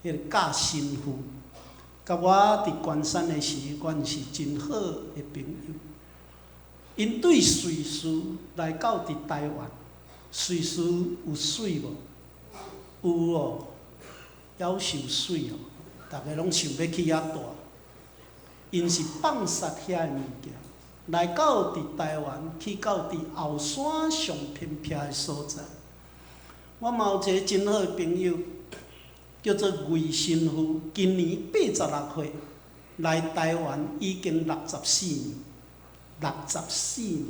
彼个教神父。佮我佇關山的時，阮是真好的朋友。𪜶對瑞士來到佇台灣，瑞士有媠無？有哦，夭壽媠哦，逐个攏想欲去遐蹛。𪜶是放殺遐的物件，來到佇台灣，去到佇後山上偏僻的所在。我嘛有一個真好的朋友，叫做魏神父，今年86歲，來台灣已經六十四年，六十四年。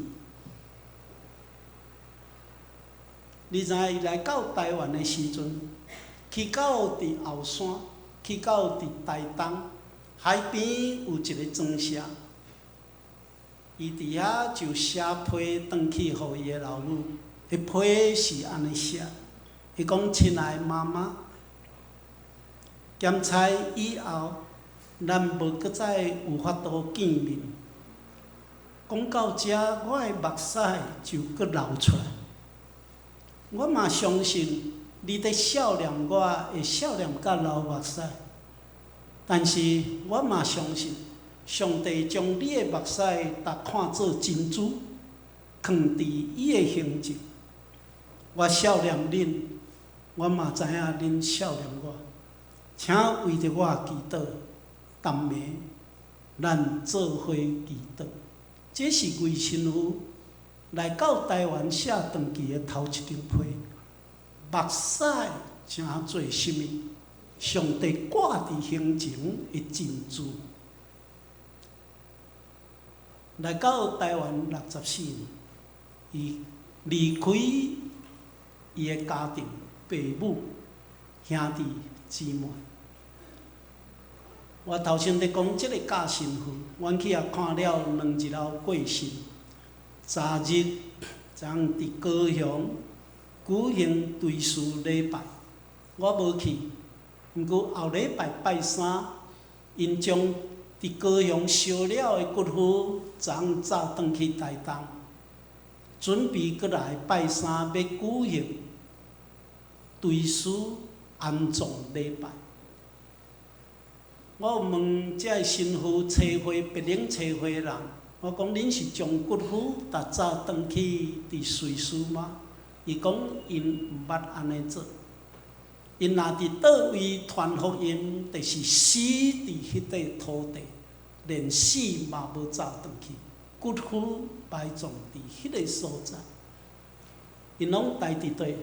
你知影伊來到台灣的時陣，去到佇後山，去到佇台東海邊有一個莊舍，伊佇遐就寫批轉去予伊的老母，彼批是按呢寫，伊講：親愛的媽媽，檢查以後，咱無閣再有法度見面。講到遮，我的目屎就閣流出來。我嘛相信你佇數念我，會數念甲流目屎。但是我嘛相信，上帝將你的目屎逐看做珍珠，囥佇伊的胸前。我數念恁，我嘛知影恁數念我，請為著我祈禱，逐暝咱做伙祈禱。這是魏神父來到台灣寫傳記的頭一張批，目屎成做啥物？上帝掛佇胸前的珍珠。來到台灣64年，伊離開伊的家庭、爸母、兄弟姊妹。我頭先佇講這个教神父，阮去遐看了2日後過身。昨日昨昏佇高雄舉行追思禮拜，我無去，毋過後禮拜拜三，𪜶將佇高雄燒了的骨灰，昨昏早轉去台東，準備閣來拜三欲舉行追思安葬禮拜。我有問這个神父差會白領差會的人，我講恁是將骨灰逐早轉去佇瑞士嗎？伊講𪜶毋捌按呢做，𪜶若佇佗位傳福音，就是死佇彼塊土地，連死嘛無走轉去，骨灰埋葬佇彼个所在。𪜶攏待佇佗？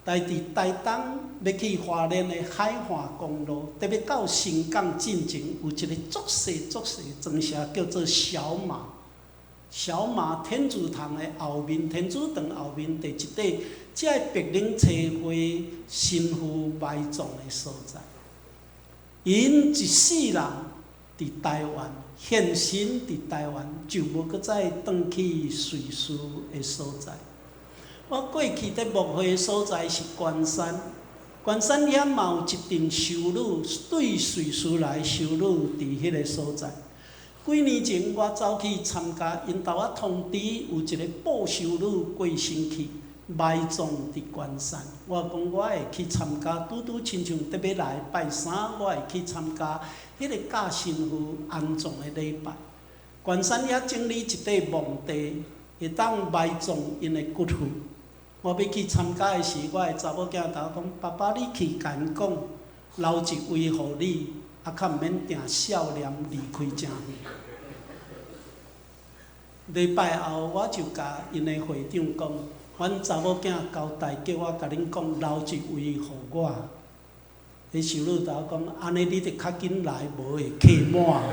待佇台東欲去花蓮的海岸公路，特別到新港進前，有一个足細足細莊舍，叫做小馬。小馬天主堂的後面，天主堂後面佇一塊，這个白領差會神父埋葬的所在。𪜶一世人佇台灣獻身佇台灣，就無閣再轉去瑞士的所在。我過去佇牧會的所在是關山，關山遐嘛有一陣修女，對瑞士來修女佇彼个所在。幾年前我走去參加，𪜶頭仔通知有一個布修女過身去，埋葬佇關山。我講我會去參加，拄拄親像特別來拜三，我會去參加彼个教神父安葬的禮拜。關山遐整理一塊墓地，會當埋葬𪜶的骨灰。我欲去參加的時，我的查某囝共我講：爸爸，你去共𪜶講，留一位予你，啊，較毋免定數念離開遮遠。禮拜後，我就共𪜶的會長講，阮查某囝交代叫我共恁講，留一位予我。彼修女共我講，按呢你著較緊來，無會客滿。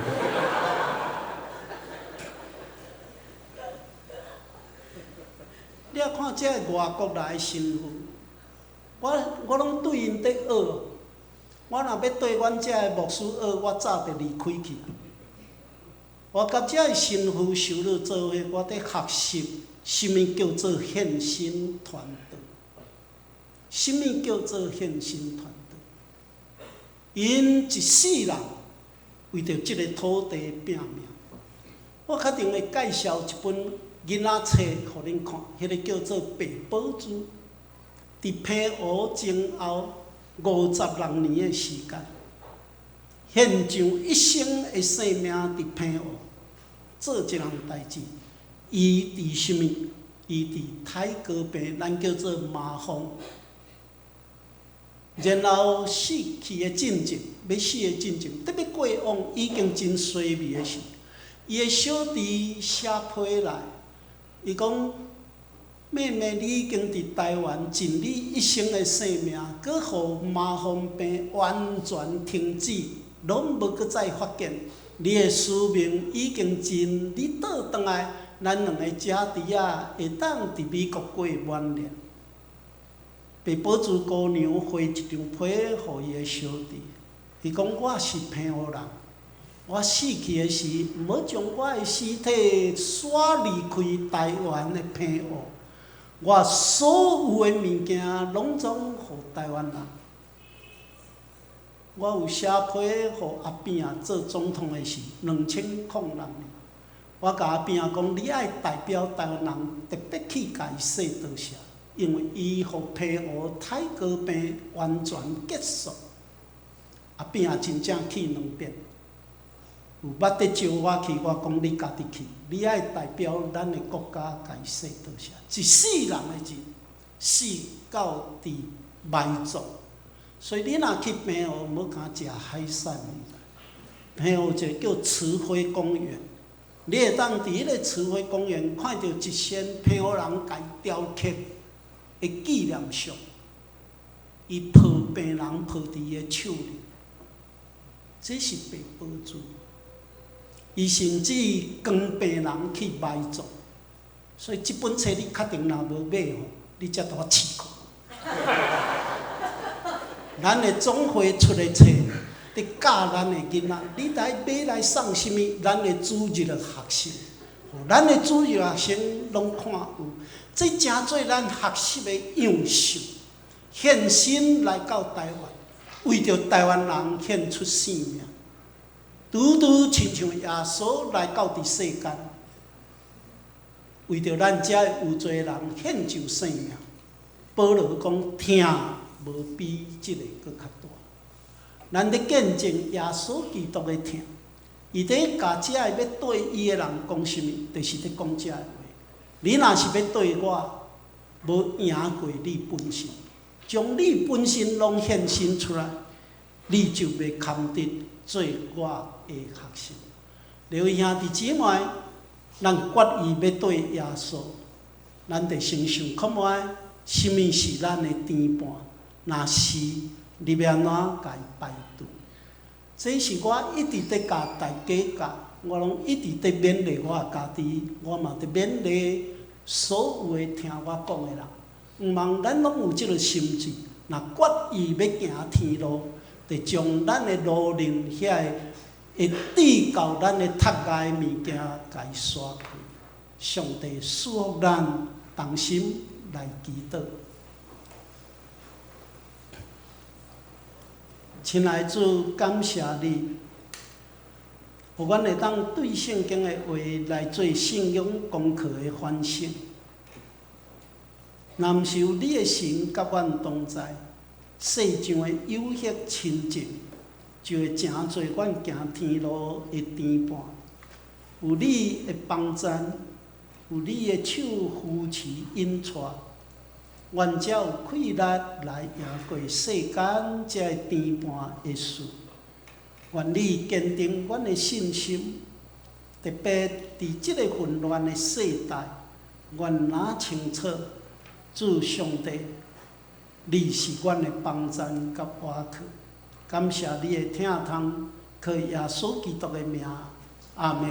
你仔看這个外國來的神父，我攏對𪜶佇學。我若欲對阮遮的牧師學，我早就離開去。我佮這个神父修女做伙，我佇學習啥物叫做獻身傳道，啥物叫做獻身傳道。𪜶一世人為著這个土地拼命。我較定會介紹一本囡仔冊予恁看，彼个叫做《白寶珠》。佇澎湖前後56年的時間，獻上一生的性命佇澎湖做這項代誌。伊佇啥物？伊佇泰國病，咱叫做麻風。然後死去的進前，欲死的進前，特別過往已經真衰微的時，伊的小弟寫批來，伊講：妹妹，你已經佇台灣盡你一生的性命，閣予麻風病完全停止，攏無閣再發現。你的使命已經盡，你倒轉來，咱兩个姐弟仔會當佇美國過晚年。白寶珠姑娘回一張批予伊的小弟，伊講：我是澎湖人，我死去的時，毋好將我的屍體徙離開台灣的澎湖。我所有的物件攏總予台灣人。我有寫批予阿扁做總統的時，2006年，我共阿扁仔講，你愛代表台灣人特別去共伊說多謝，因為伊予澎湖泰哥病完全結束。阿扁仔真正去兩遍，有捌佇招我去，我講你家己去，你愛代表咱的國家共伊說多謝。一世人的人死到佇埋葬，所以你若去澎湖，毋好干食海產。澎湖有一个叫慈暉公園，你會當佇彼个慈暉公園看著一身澎湖人共雕刻的紀念像，伊抱病人抱佇伊的手裡，這是白寶珠。伊甚至扛病人去埋葬，所以這本冊你確定若無買吼，你才拄仔試過。咱的總會出的冊，佇教咱的囡仔，你來買來送啥物？咱的主日學生，咱的主日學生攏看有，這誠做咱學習的樣式，獻身來到台灣，為著台灣人獻出性命，拄拄親像耶穌來到佇世間，為著咱遮有罪人獻上性命。保羅講疼無比這个閣較大。咱咧見證耶穌基督的疼，伊佇共遮个欲綴伊的人講啥物，就是佇講遮个話。你若是欲綴我，無贏過你本身，將你本身攏獻身出來，你就袂堪得做我的學生。各位兄弟姊妹，咱決意欲綴耶穌，咱得先想看覓，啥物是咱的甜伴？若是你欲按怎共伊排除？這是我一直佇共大家教，我攏一直佇勉勵我家己，我嘛佇勉勵所有的聽我講的人。毋茫咱攏有這个心志，若決意欲行天路，就將咱的路寧遐个會致到咱的讀愛的物件，共伊刷開。上帝賜福咱，同心來祈禱。親愛的主，感謝你，予阮會當對聖經的話來做信仰功課的反省。若毋是有你的神佮阮同在，世上的誘惑親情就會成做阮行天路的甜伴。有你的幫贊，有你的手扶持引帶，阮才有氣力來贏過世間這个甜伴的事。願你堅定阮的信心，特別佇這个混亂的世代，阮若清楚，主上帝，你是阮的幫贊佮倚靠。感謝你的疼痛，靠耶穌基督的名，阿們。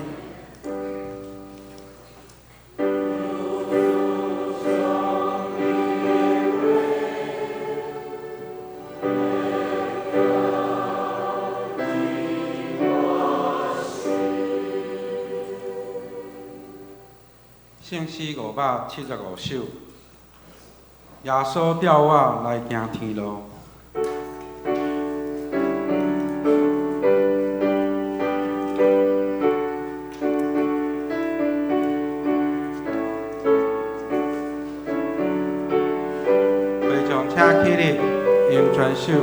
聖詩575首，耶穌調我來行天路。会众請起立，用全首。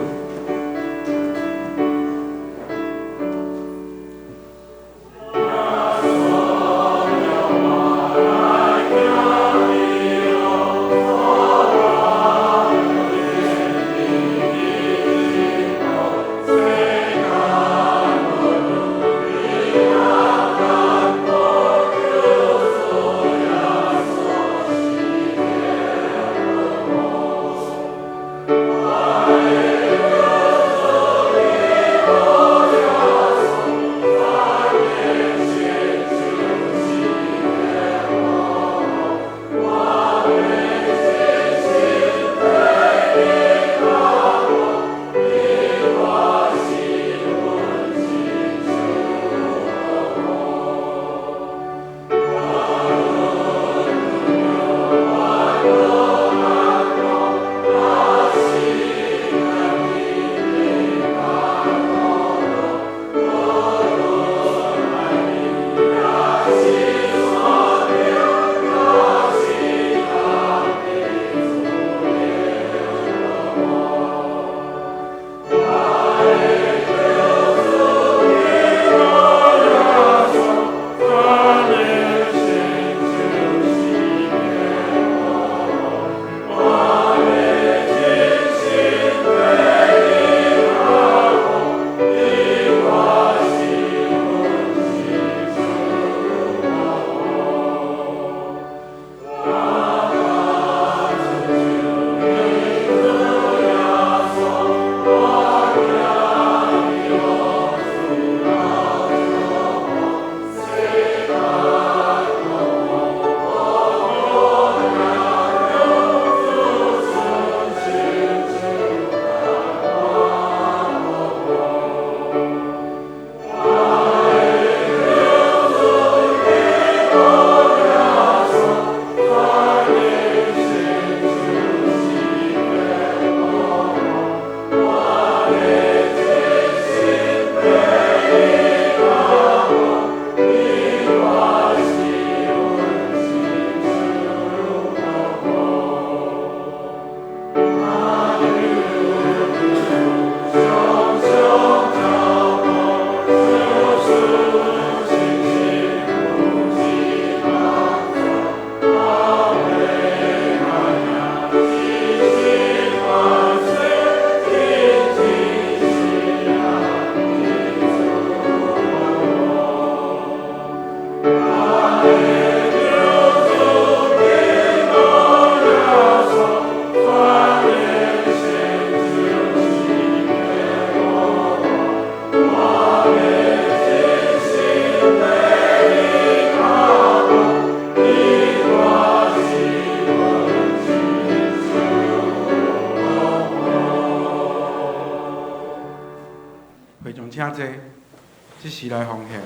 這時來奉獻，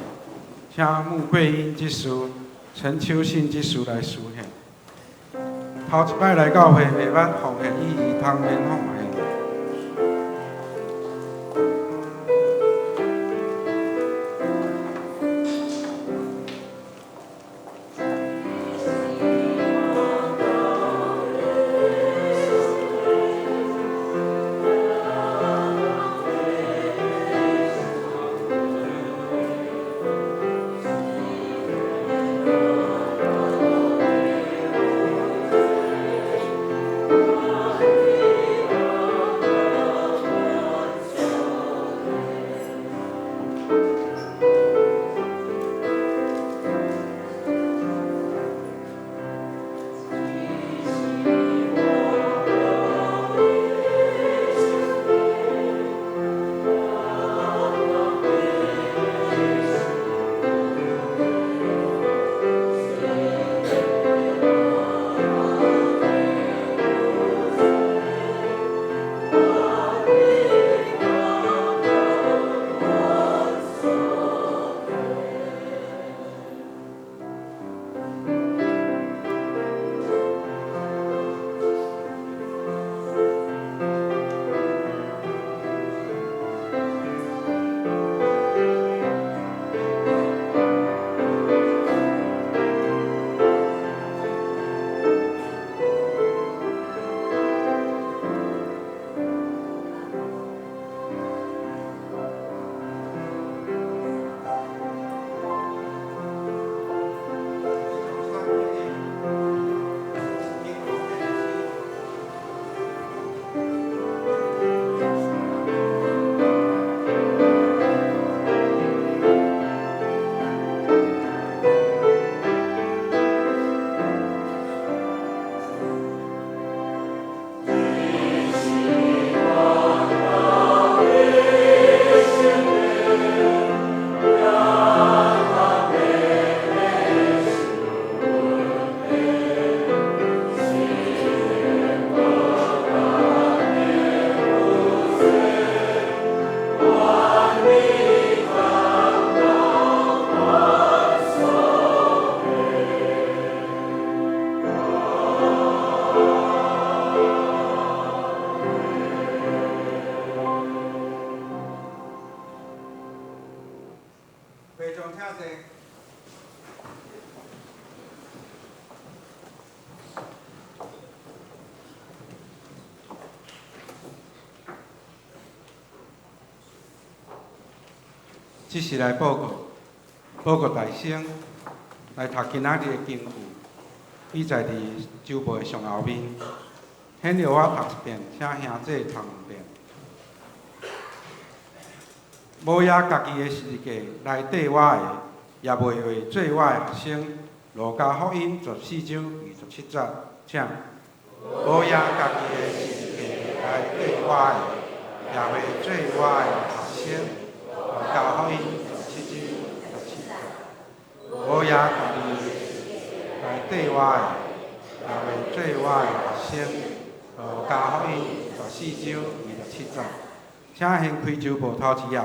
請穆桂英執事、陳秋信執事來司獻。頭一擺來教會袂捌奉獻意義，通免奉獻。這是來報告，報告大生來讀今仔日的經句，記載佇周報的上後面。現由我讀一遍，請兄弟讀兩遍。無掖家己的十字架來綴我的，也袂會做我的學生。路加福音14章27節，請。無掖家己的十字架來綴我的，也袂做我的學生。路加福音14章27節，無掖家己來綴我的，也袂做我的學生。路加福音14章27節，請先開周報頭一頁。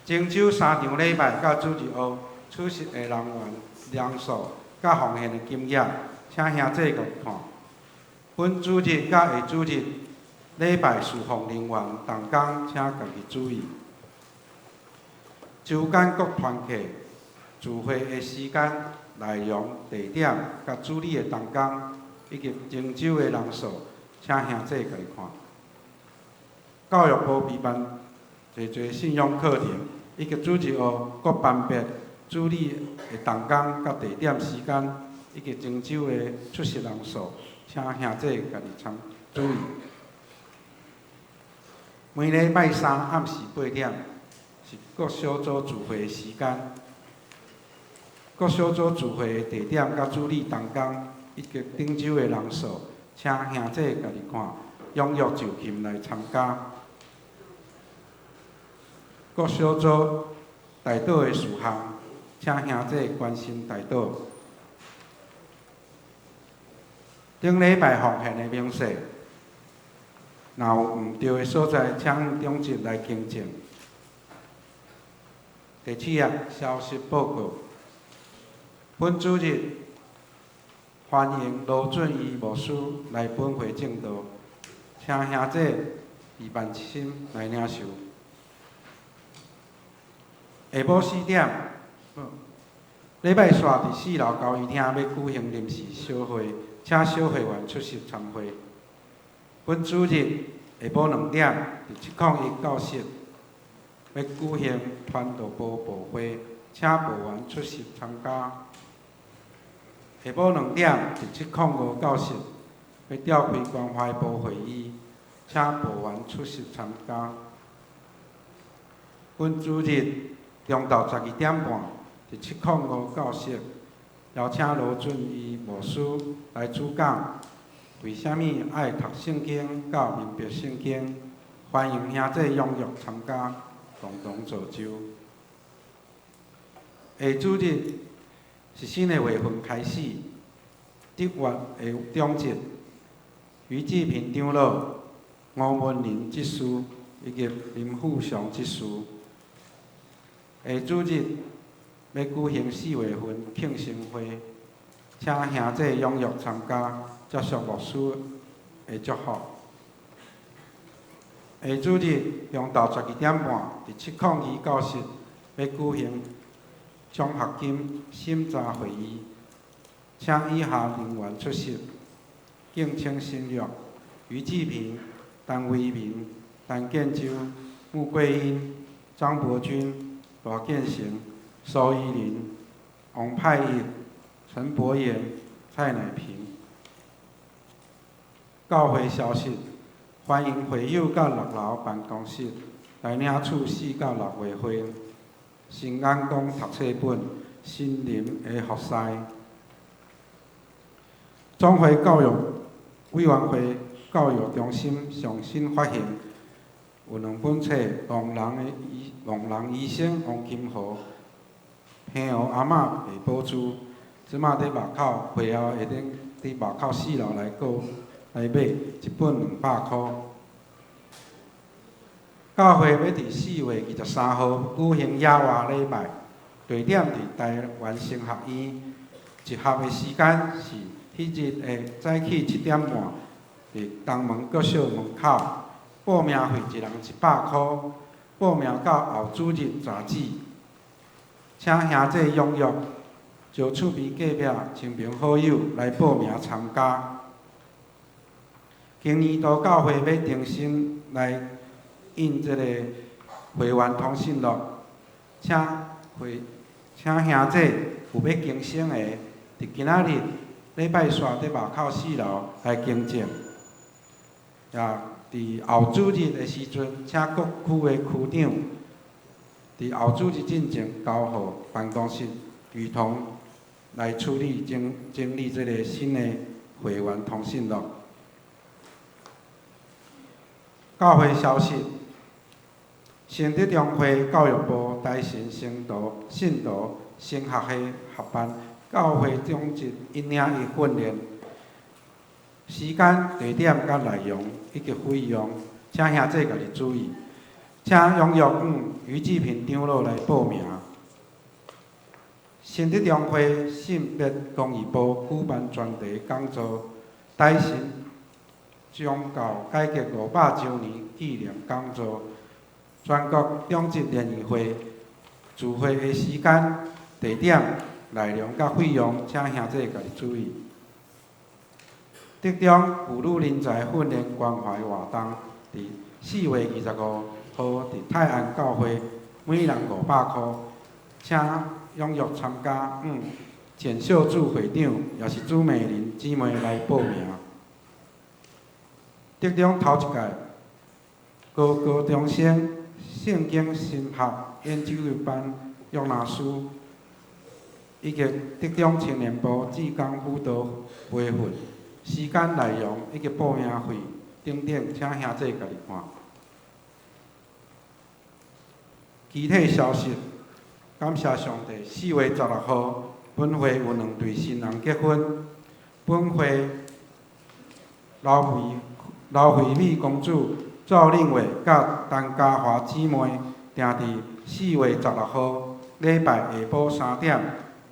前週三場禮拜佮主日學出席的人員人數佮奉獻的金額，請兄弟家己看。本主日佮下主日禮拜侍奉人員同工，請家己注意。周間各團契聚會的時間、內容、地點佮主禮的同工，以及前週的人數，請兄弟家己看。教育部備辦濟濟信仰課程，以及主日學各班別主禮的同工佮地點、時間，以及前週的出席人數，請兄弟家己參注意。每禮拜三暗時8點是各小組聚會的時間。各小組聚會的地點佮主禮同工，以及頂週的人數，請兄弟家己看，踴躍就勤來參加。各小組代禱的事項，請兄弟關心代禱。頂禮拜奉獻的明細，若有毋對的所在，請長執來更正。第七頁消息報告。本主日歡迎羅俊義牧師來本會證道，請兄姐以萬心來領受。下晡4點，禮拜四佇四樓交誼廳欲舉行臨時小會，請小會員出席參會。本主日下晡2點，佇701教室欲舉行傳道部部會，請部員出席參加。下晡2點，佇705教室欲召開關懷部會議，請部員出席參加。本主日中晝12點半，佇705教室邀請羅俊義牧師來主講，為啥物愛讀聖經佮明白聖經？歡迎兄弟踴躍參加，共同造就。下主日是新的月份開始，德月的長執余志平長老、吳文林執事以及林富祥執事。下主日欲舉行4月份慶生會，請兄弟踴躍參加，接受牧師的祝福。下主日中晝12點半，佇702教室欲舉行獎學金審查會議，請以下人員出席：敬請省略，余志平、陳維民、陳建州、穆桂英、張伯君、羅建成、蘇依林、王派一、陳伯言、蔡乃平。教會消息：歡迎會友到六樓辦公室來領取4到6月份新眼光讀冊本《心靈的服侍》。總會教育委員會教育中心上新發行有兩本冊，聾人醫生王金河，平湖阿嬤白寶珠，這馬佇外口會後會當佇外口四樓來購來買，一本200箍。教會欲佇4月23號舉行野外禮拜，地點佇台灣神學院，集合的時間是彼日的早起7點半，佇東門國小門口。報名費一人100箍，報名到後主日截止。請兄弟踴躍，招厝邊隔壁親朋好友來報名參加。今年度教會欲重新來印這個會員通訊錄，請兄弟有欲更新的，佇今仔日禮拜四佇外口四樓來更正。也佇後主日的時陣，請各區的區長佇後主日進前交予辦公室雨桐來處理整理這個新的會員通訊錄。教會消息：聖德中會教育部台神聖徒信徒神學系合辦教會長執一領一訓練，時間、地點佮內容以及費用，請兄弟家己注意。請踴躍向余志平長老來報名。聖德中會性別公益部舉辦專題講座，台神宗教改革500週年紀念講座，全國長執聯誼會聚會的時間、地點、內容佮費用，請兄弟家己注意。德中婦女人才訓練關懷活動，佇4月25號佇泰安教會，每人500箍，請踴躍參加。簡秀柱會長也是朱美玲姊妹來報名。德中頭一屆高高中生聖經神學研究班約拿書，以及德中青年部志工輔導培訓，時間內容以及報名費等等，請兄弟家己看。其他消息，感謝上帝，4月16號，本會有兩對新人結婚。本會劉惠美公主趙令偉佮陳嘉華姊妹，定佇4月16號禮拜下晡3點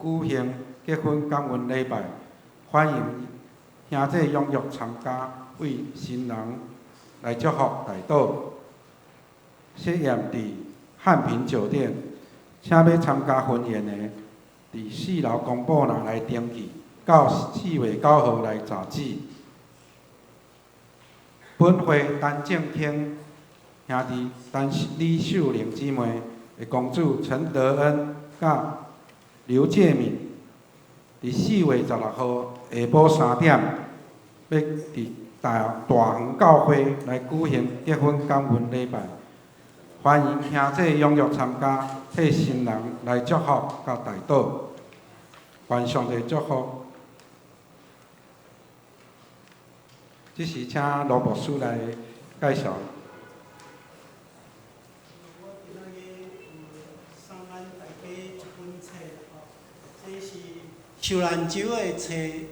舉行結婚感恩禮拜，歡迎兄弟踴躍參加，為新人來祝福代禱。設宴佇漢品酒店，請欲參加婚宴的，佇四樓公布欄來登記，到4月9號來截止。本會陳正興兄弟陳李秀玲姊妹的公子陳德恩佮劉介敏，佇4月16號下晡3點，欲佇大大園教會來舉行結婚感恩禮拜，歡迎兄弟踴躍參加，替新人來祝福佮代禱，願上帝祝福。這時請羅牧師來介紹。
我今仔日有送咱大家一本冊吼，這是秀蘭州的冊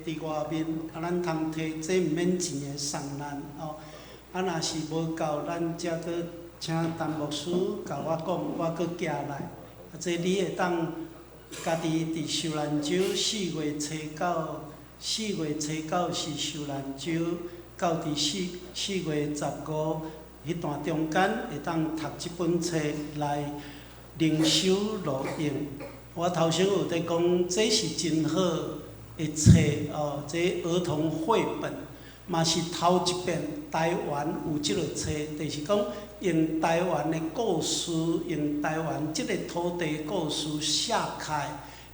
佇外面，啊，咱通提，這毋免錢的送咱吼。啊，若是無夠，咱才閣請陳牧師共我講，我閣寄來。啊，這你會當家己佇秀蘭州四月初九，四月初九是秀蘭州。到佇4月15彼段中間，會當讀這本冊來靈修路用。我頭先有佇講，這是真好的冊哦，這兒童繪本嘛是頭一遍台灣有這个冊，就是講用台灣的故事，用台灣這个土地故事寫開，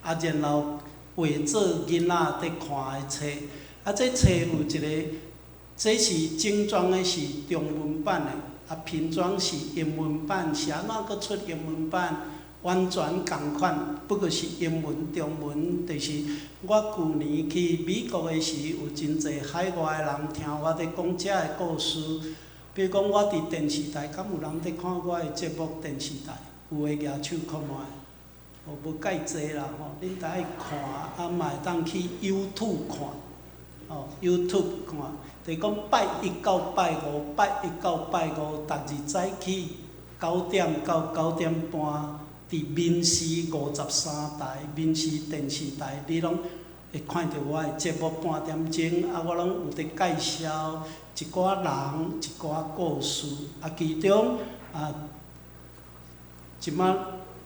啊，然後畫做囡仔佇看的冊。啊，這冊有一个。這是精裝的，是中文版的，啊，平裝是英文版，是按怎閣出英文版？完全仝款，不過是英文、中文。就是我舊年去美國的時，有真濟海外的人聽我佇講這个故事。比如講，我佇電視台，敢有人佇看我的節目？電視台有的舉手看覓，哦，無介濟啦吼，恁著愛看，啊嘛會當去 YouTube 看，哦，YouTube 看。就是講拜一到拜五，拜一到拜五，逐日早起9點到9點半，佇民視53台，民視電視台，你攏會看著我的節目半點鐘，啊，我攏有佇介紹一寡人、一寡故事，啊，其中啊，這馬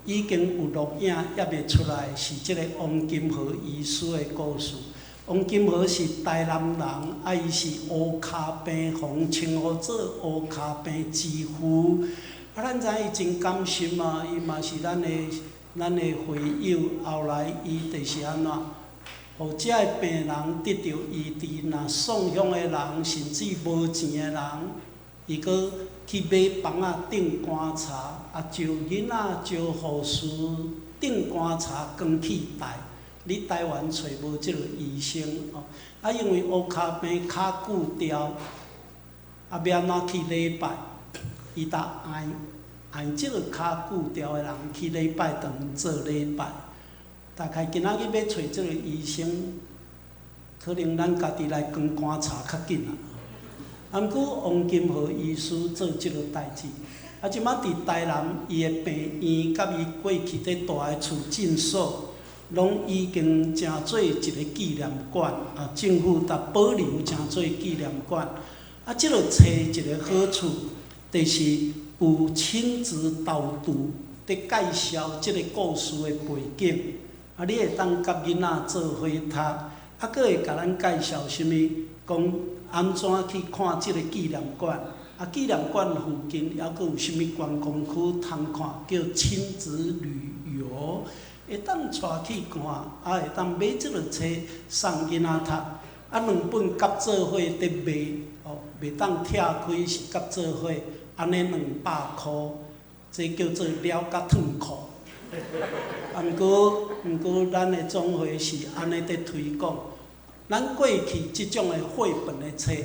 已經有錄影猶未出來，是這个王金河醫師的故事。王金河是台南人，啊，伊是烏跤病，予人稱呼做烏跤病之父。啊，咱知影伊真甘心啊，伊嘛是咱的會友。後來伊就是按怎，予遮的病人得著醫治，若送鄉的人，甚至無錢的人，伊閣去買房仔釘棺柴，啊，招囡仔招護士釘棺柴扛去抬。你台灣揣無這个醫生哦，啊，因為烏跤病跤骨掉，啊，欲按怎去禮拜？伊就愛愛這个跤骨掉的人去禮拜堂做禮拜。大概今仔日欲揣這个醫生，可能咱家己來扛棺柴較緊啊。啊，毋過王金河醫師做這个代誌，啊，這馬佇台南伊的病院，佮伊過去佇蹛的厝診所。攏已經成做一個紀念館，啊，政府共保留成做紀念館。啊，這个冊一個好處，就是有親子導讀佇介紹這个故事的背景，啊，你會當佮囡仔做伙讀，啊，閣會共咱介紹啥物，講按怎去看這个紀念館，啊，紀念館附近猶閣有啥物觀光區通看，叫親子旅遊。會當帶去看，啊，會當買這个冊送囡仔讀，啊，兩本夾做伙佇賣，哦，袂當拆開是夾做伙，按呢200箍，這叫做了甲褪褲。啊，毋過，咱的總會是按呢佇推廣。咱過去這種的繪本的冊，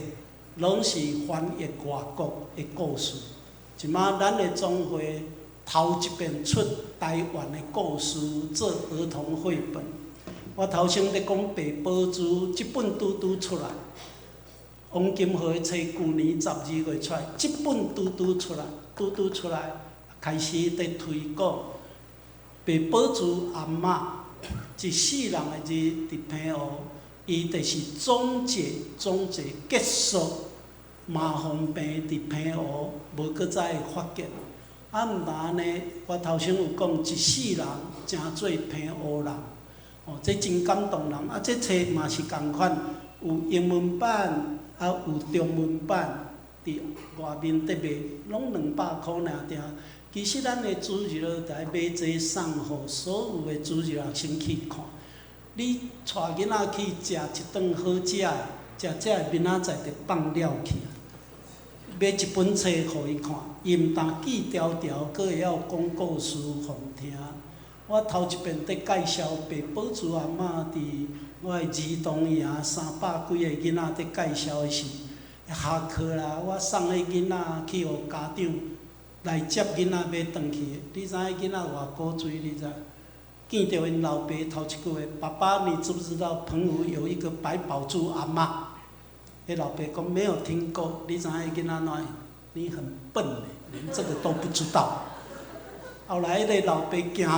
攏是翻譯外國的故事。這馬咱的總會頭一遍出台灣的故事做兒童繪本。我頭先佇講白寶珠，這本拄拄出來，王金河的冊舊年12月出來，這本拄拄出來，拄拄出來，開始佇推廣。白寶珠阿嬤，一世人的日佇澎湖，伊就是總結總結結束麻風病佇澎湖無閣再發現。啊，毋但按呢，我頭先有講一世人成做澎湖人，哦，這真感動人。啊，這冊嘛是仝款，有英文版，啊有中文版，佇外面佇賣，攏200箍爾爾。其實咱的主日學來買這送予所有的主日學生去看。你帶囡仔去食一頓好食的，食食的明仔載就放了去啊。買一本冊予伊看，伊毋但記條條，閣會曉講故事予聽。我頭一遍佇介紹白寶珠阿嬤佇我的兒童營300幾个囡仔佇介紹的時，下課啦，我送彼囡仔去予家長來接囡仔欲轉去。你知影彼囡仔偌古錐？你知？見著𪜶老爸頭一句話：爸爸，你知不知道澎湖有一個白寶珠阿嬤？彼老爸講沒有聽過。你知影彼囡仔怎？你很笨嘞，連這個都不知道。後來彼個老爸驚一个，帶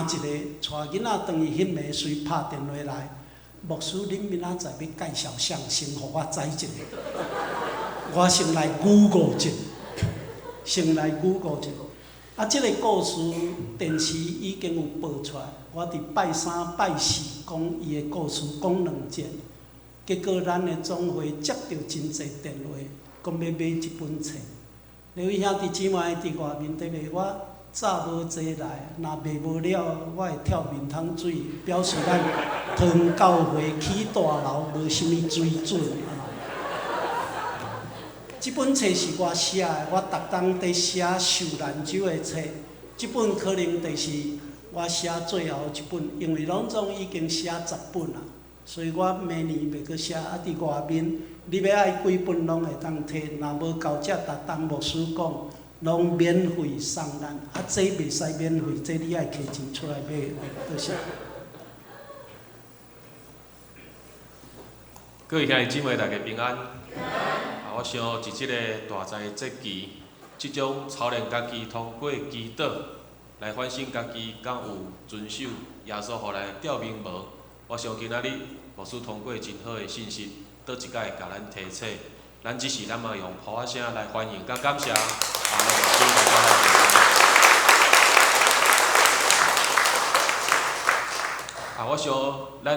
囡仔轉去，彼暝隨拍電話來，牧師，恁明仔載欲介紹啥？先予我知一下。我先來 Google 者，先來 Google 者。啊，這個故事電視已經有播出來。我佇拜三、拜四講伊的故事，講兩節。結果咱的總會接著真濟電話，講欲買這本冊。兩位兄弟姊妹佇外面佇賣，我早無坐來，若賣無了，我會跳面桶水，表示咱桃園教會起大樓無啥物水準。這本冊是我寫的，我逐冬佇寫受難者的冊。這本可能就是我寫最後一本，因為攏總已經寫10本啦，所以我明年袂閣寫。啊，佇外面你欲愛幾本攏會當提，若無夠才逐冬牧師講，攏免費送咱。啊，這袂使免費，這你愛摕錢出來買。多謝。
各位兄弟姊妹，大家平安。啊，我想佇這個大災節期，這種操練家己通過祈禱來反省家己，敢有遵守耶穌予咱的吊明無？我想今仔日牧師通過真好的信息，閣一擺共咱提醒。咱只是咱嘛用噗仔聲來歡迎佮感謝阿羅牧師來到咱中間。啊，我想咱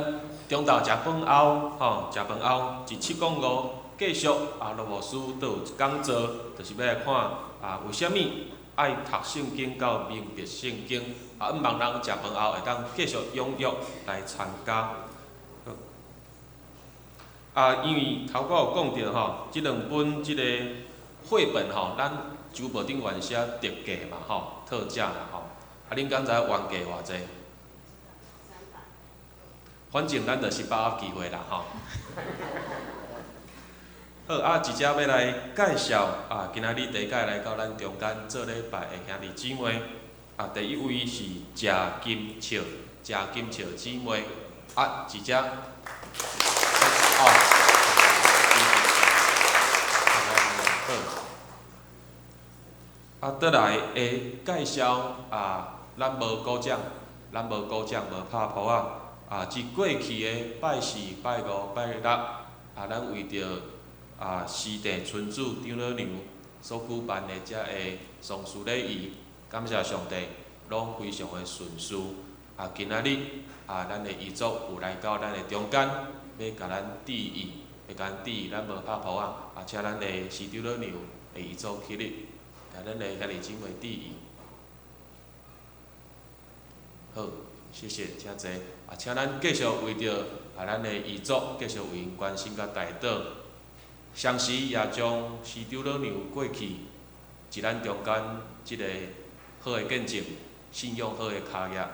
中晝食飯後，吼，食飯後一七點五繼續阿羅牧師閣有講座，就是欲來看啊，為啥物愛讀聖經到明白聖經？啊，向望人食飯後會當繼續踴躍來參加。啊，因為頭拄有講著吼，這兩本這個繪本吼，咱周報頂原寫特價嘛吼，特價啦吼。啊，恁敢知影原價偌濟？反正咱就是把握機會啦吼。好，啊，直接欲來介紹啊，今仔日第一擺來到咱中間做禮拜的兄弟姊妹。啊，第一位是謝金笑，謝金笑姊妹。啊，直接。哦。好。啊，倒來會介紹啊，咱無鼓掌，咱無鼓掌，無拍噗仔。啊，佇過去的拜四、拜五、拜六，啊，咱為著啊時地村主長老娘所舉辦的這个喪事禮儀，感謝上帝，攏非常的順遂。啊，今仔日啊，咱的遺囑有來到咱的中間，欲共咱致意，欲共咱致意，咱無拍噗仔，啊，請咱的時長老娘的遺囑起立，共咱的兄弟姊妹致意。好，謝謝，請坐。啊，請咱繼續為著啊，咱的遺囑繼續為𪜶關心佮代禱。同時也將時長老娘過去佇咱中間這個好的見證、信仰好的跤跡，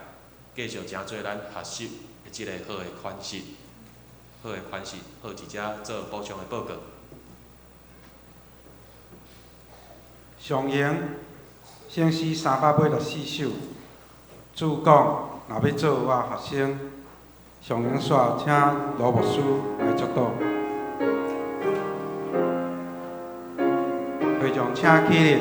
繼續成做咱學習的這個好的款式、好的款式。好，佇遮做補充的報告。
上榮聖詩384首，主講若欲做我學生，上榮煞請羅牧師來祝禱。會眾請起立。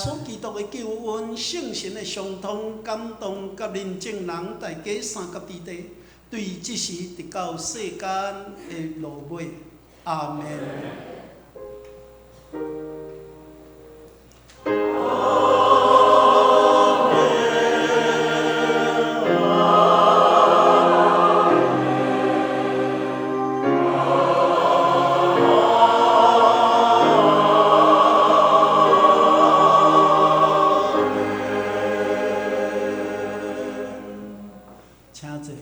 穌基督的救恩、聖神的相通、感動佮恁眾人大家三甲佇地，對這時直到世間的落尾。阿門。請坐。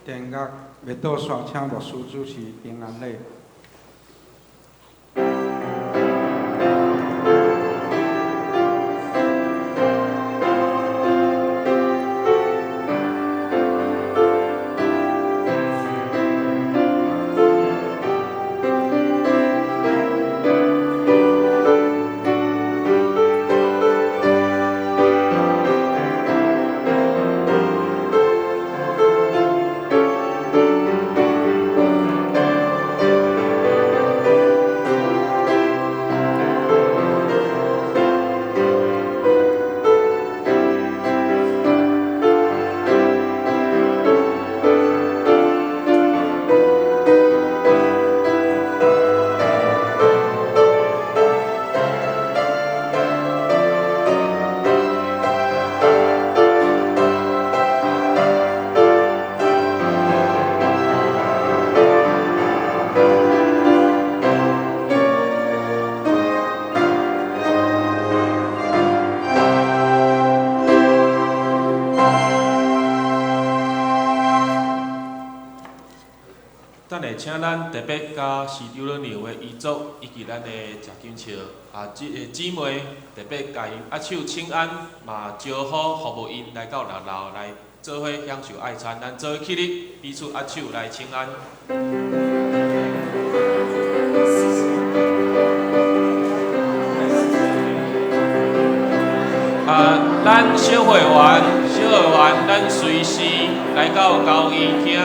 殿乐欲倒煞，請牧師主持平安禮。
等下，請咱特別佮司長娘的遺囑，以及咱的謝金笑啊，這个姊妹特別共𪜶握手請安，嘛招呼服務𪜶來到六樓來做伙享受愛餐。咱做伙起立，彼此握手來請安。啊，咱小會員，小會員，咱隨時來到交誼廳。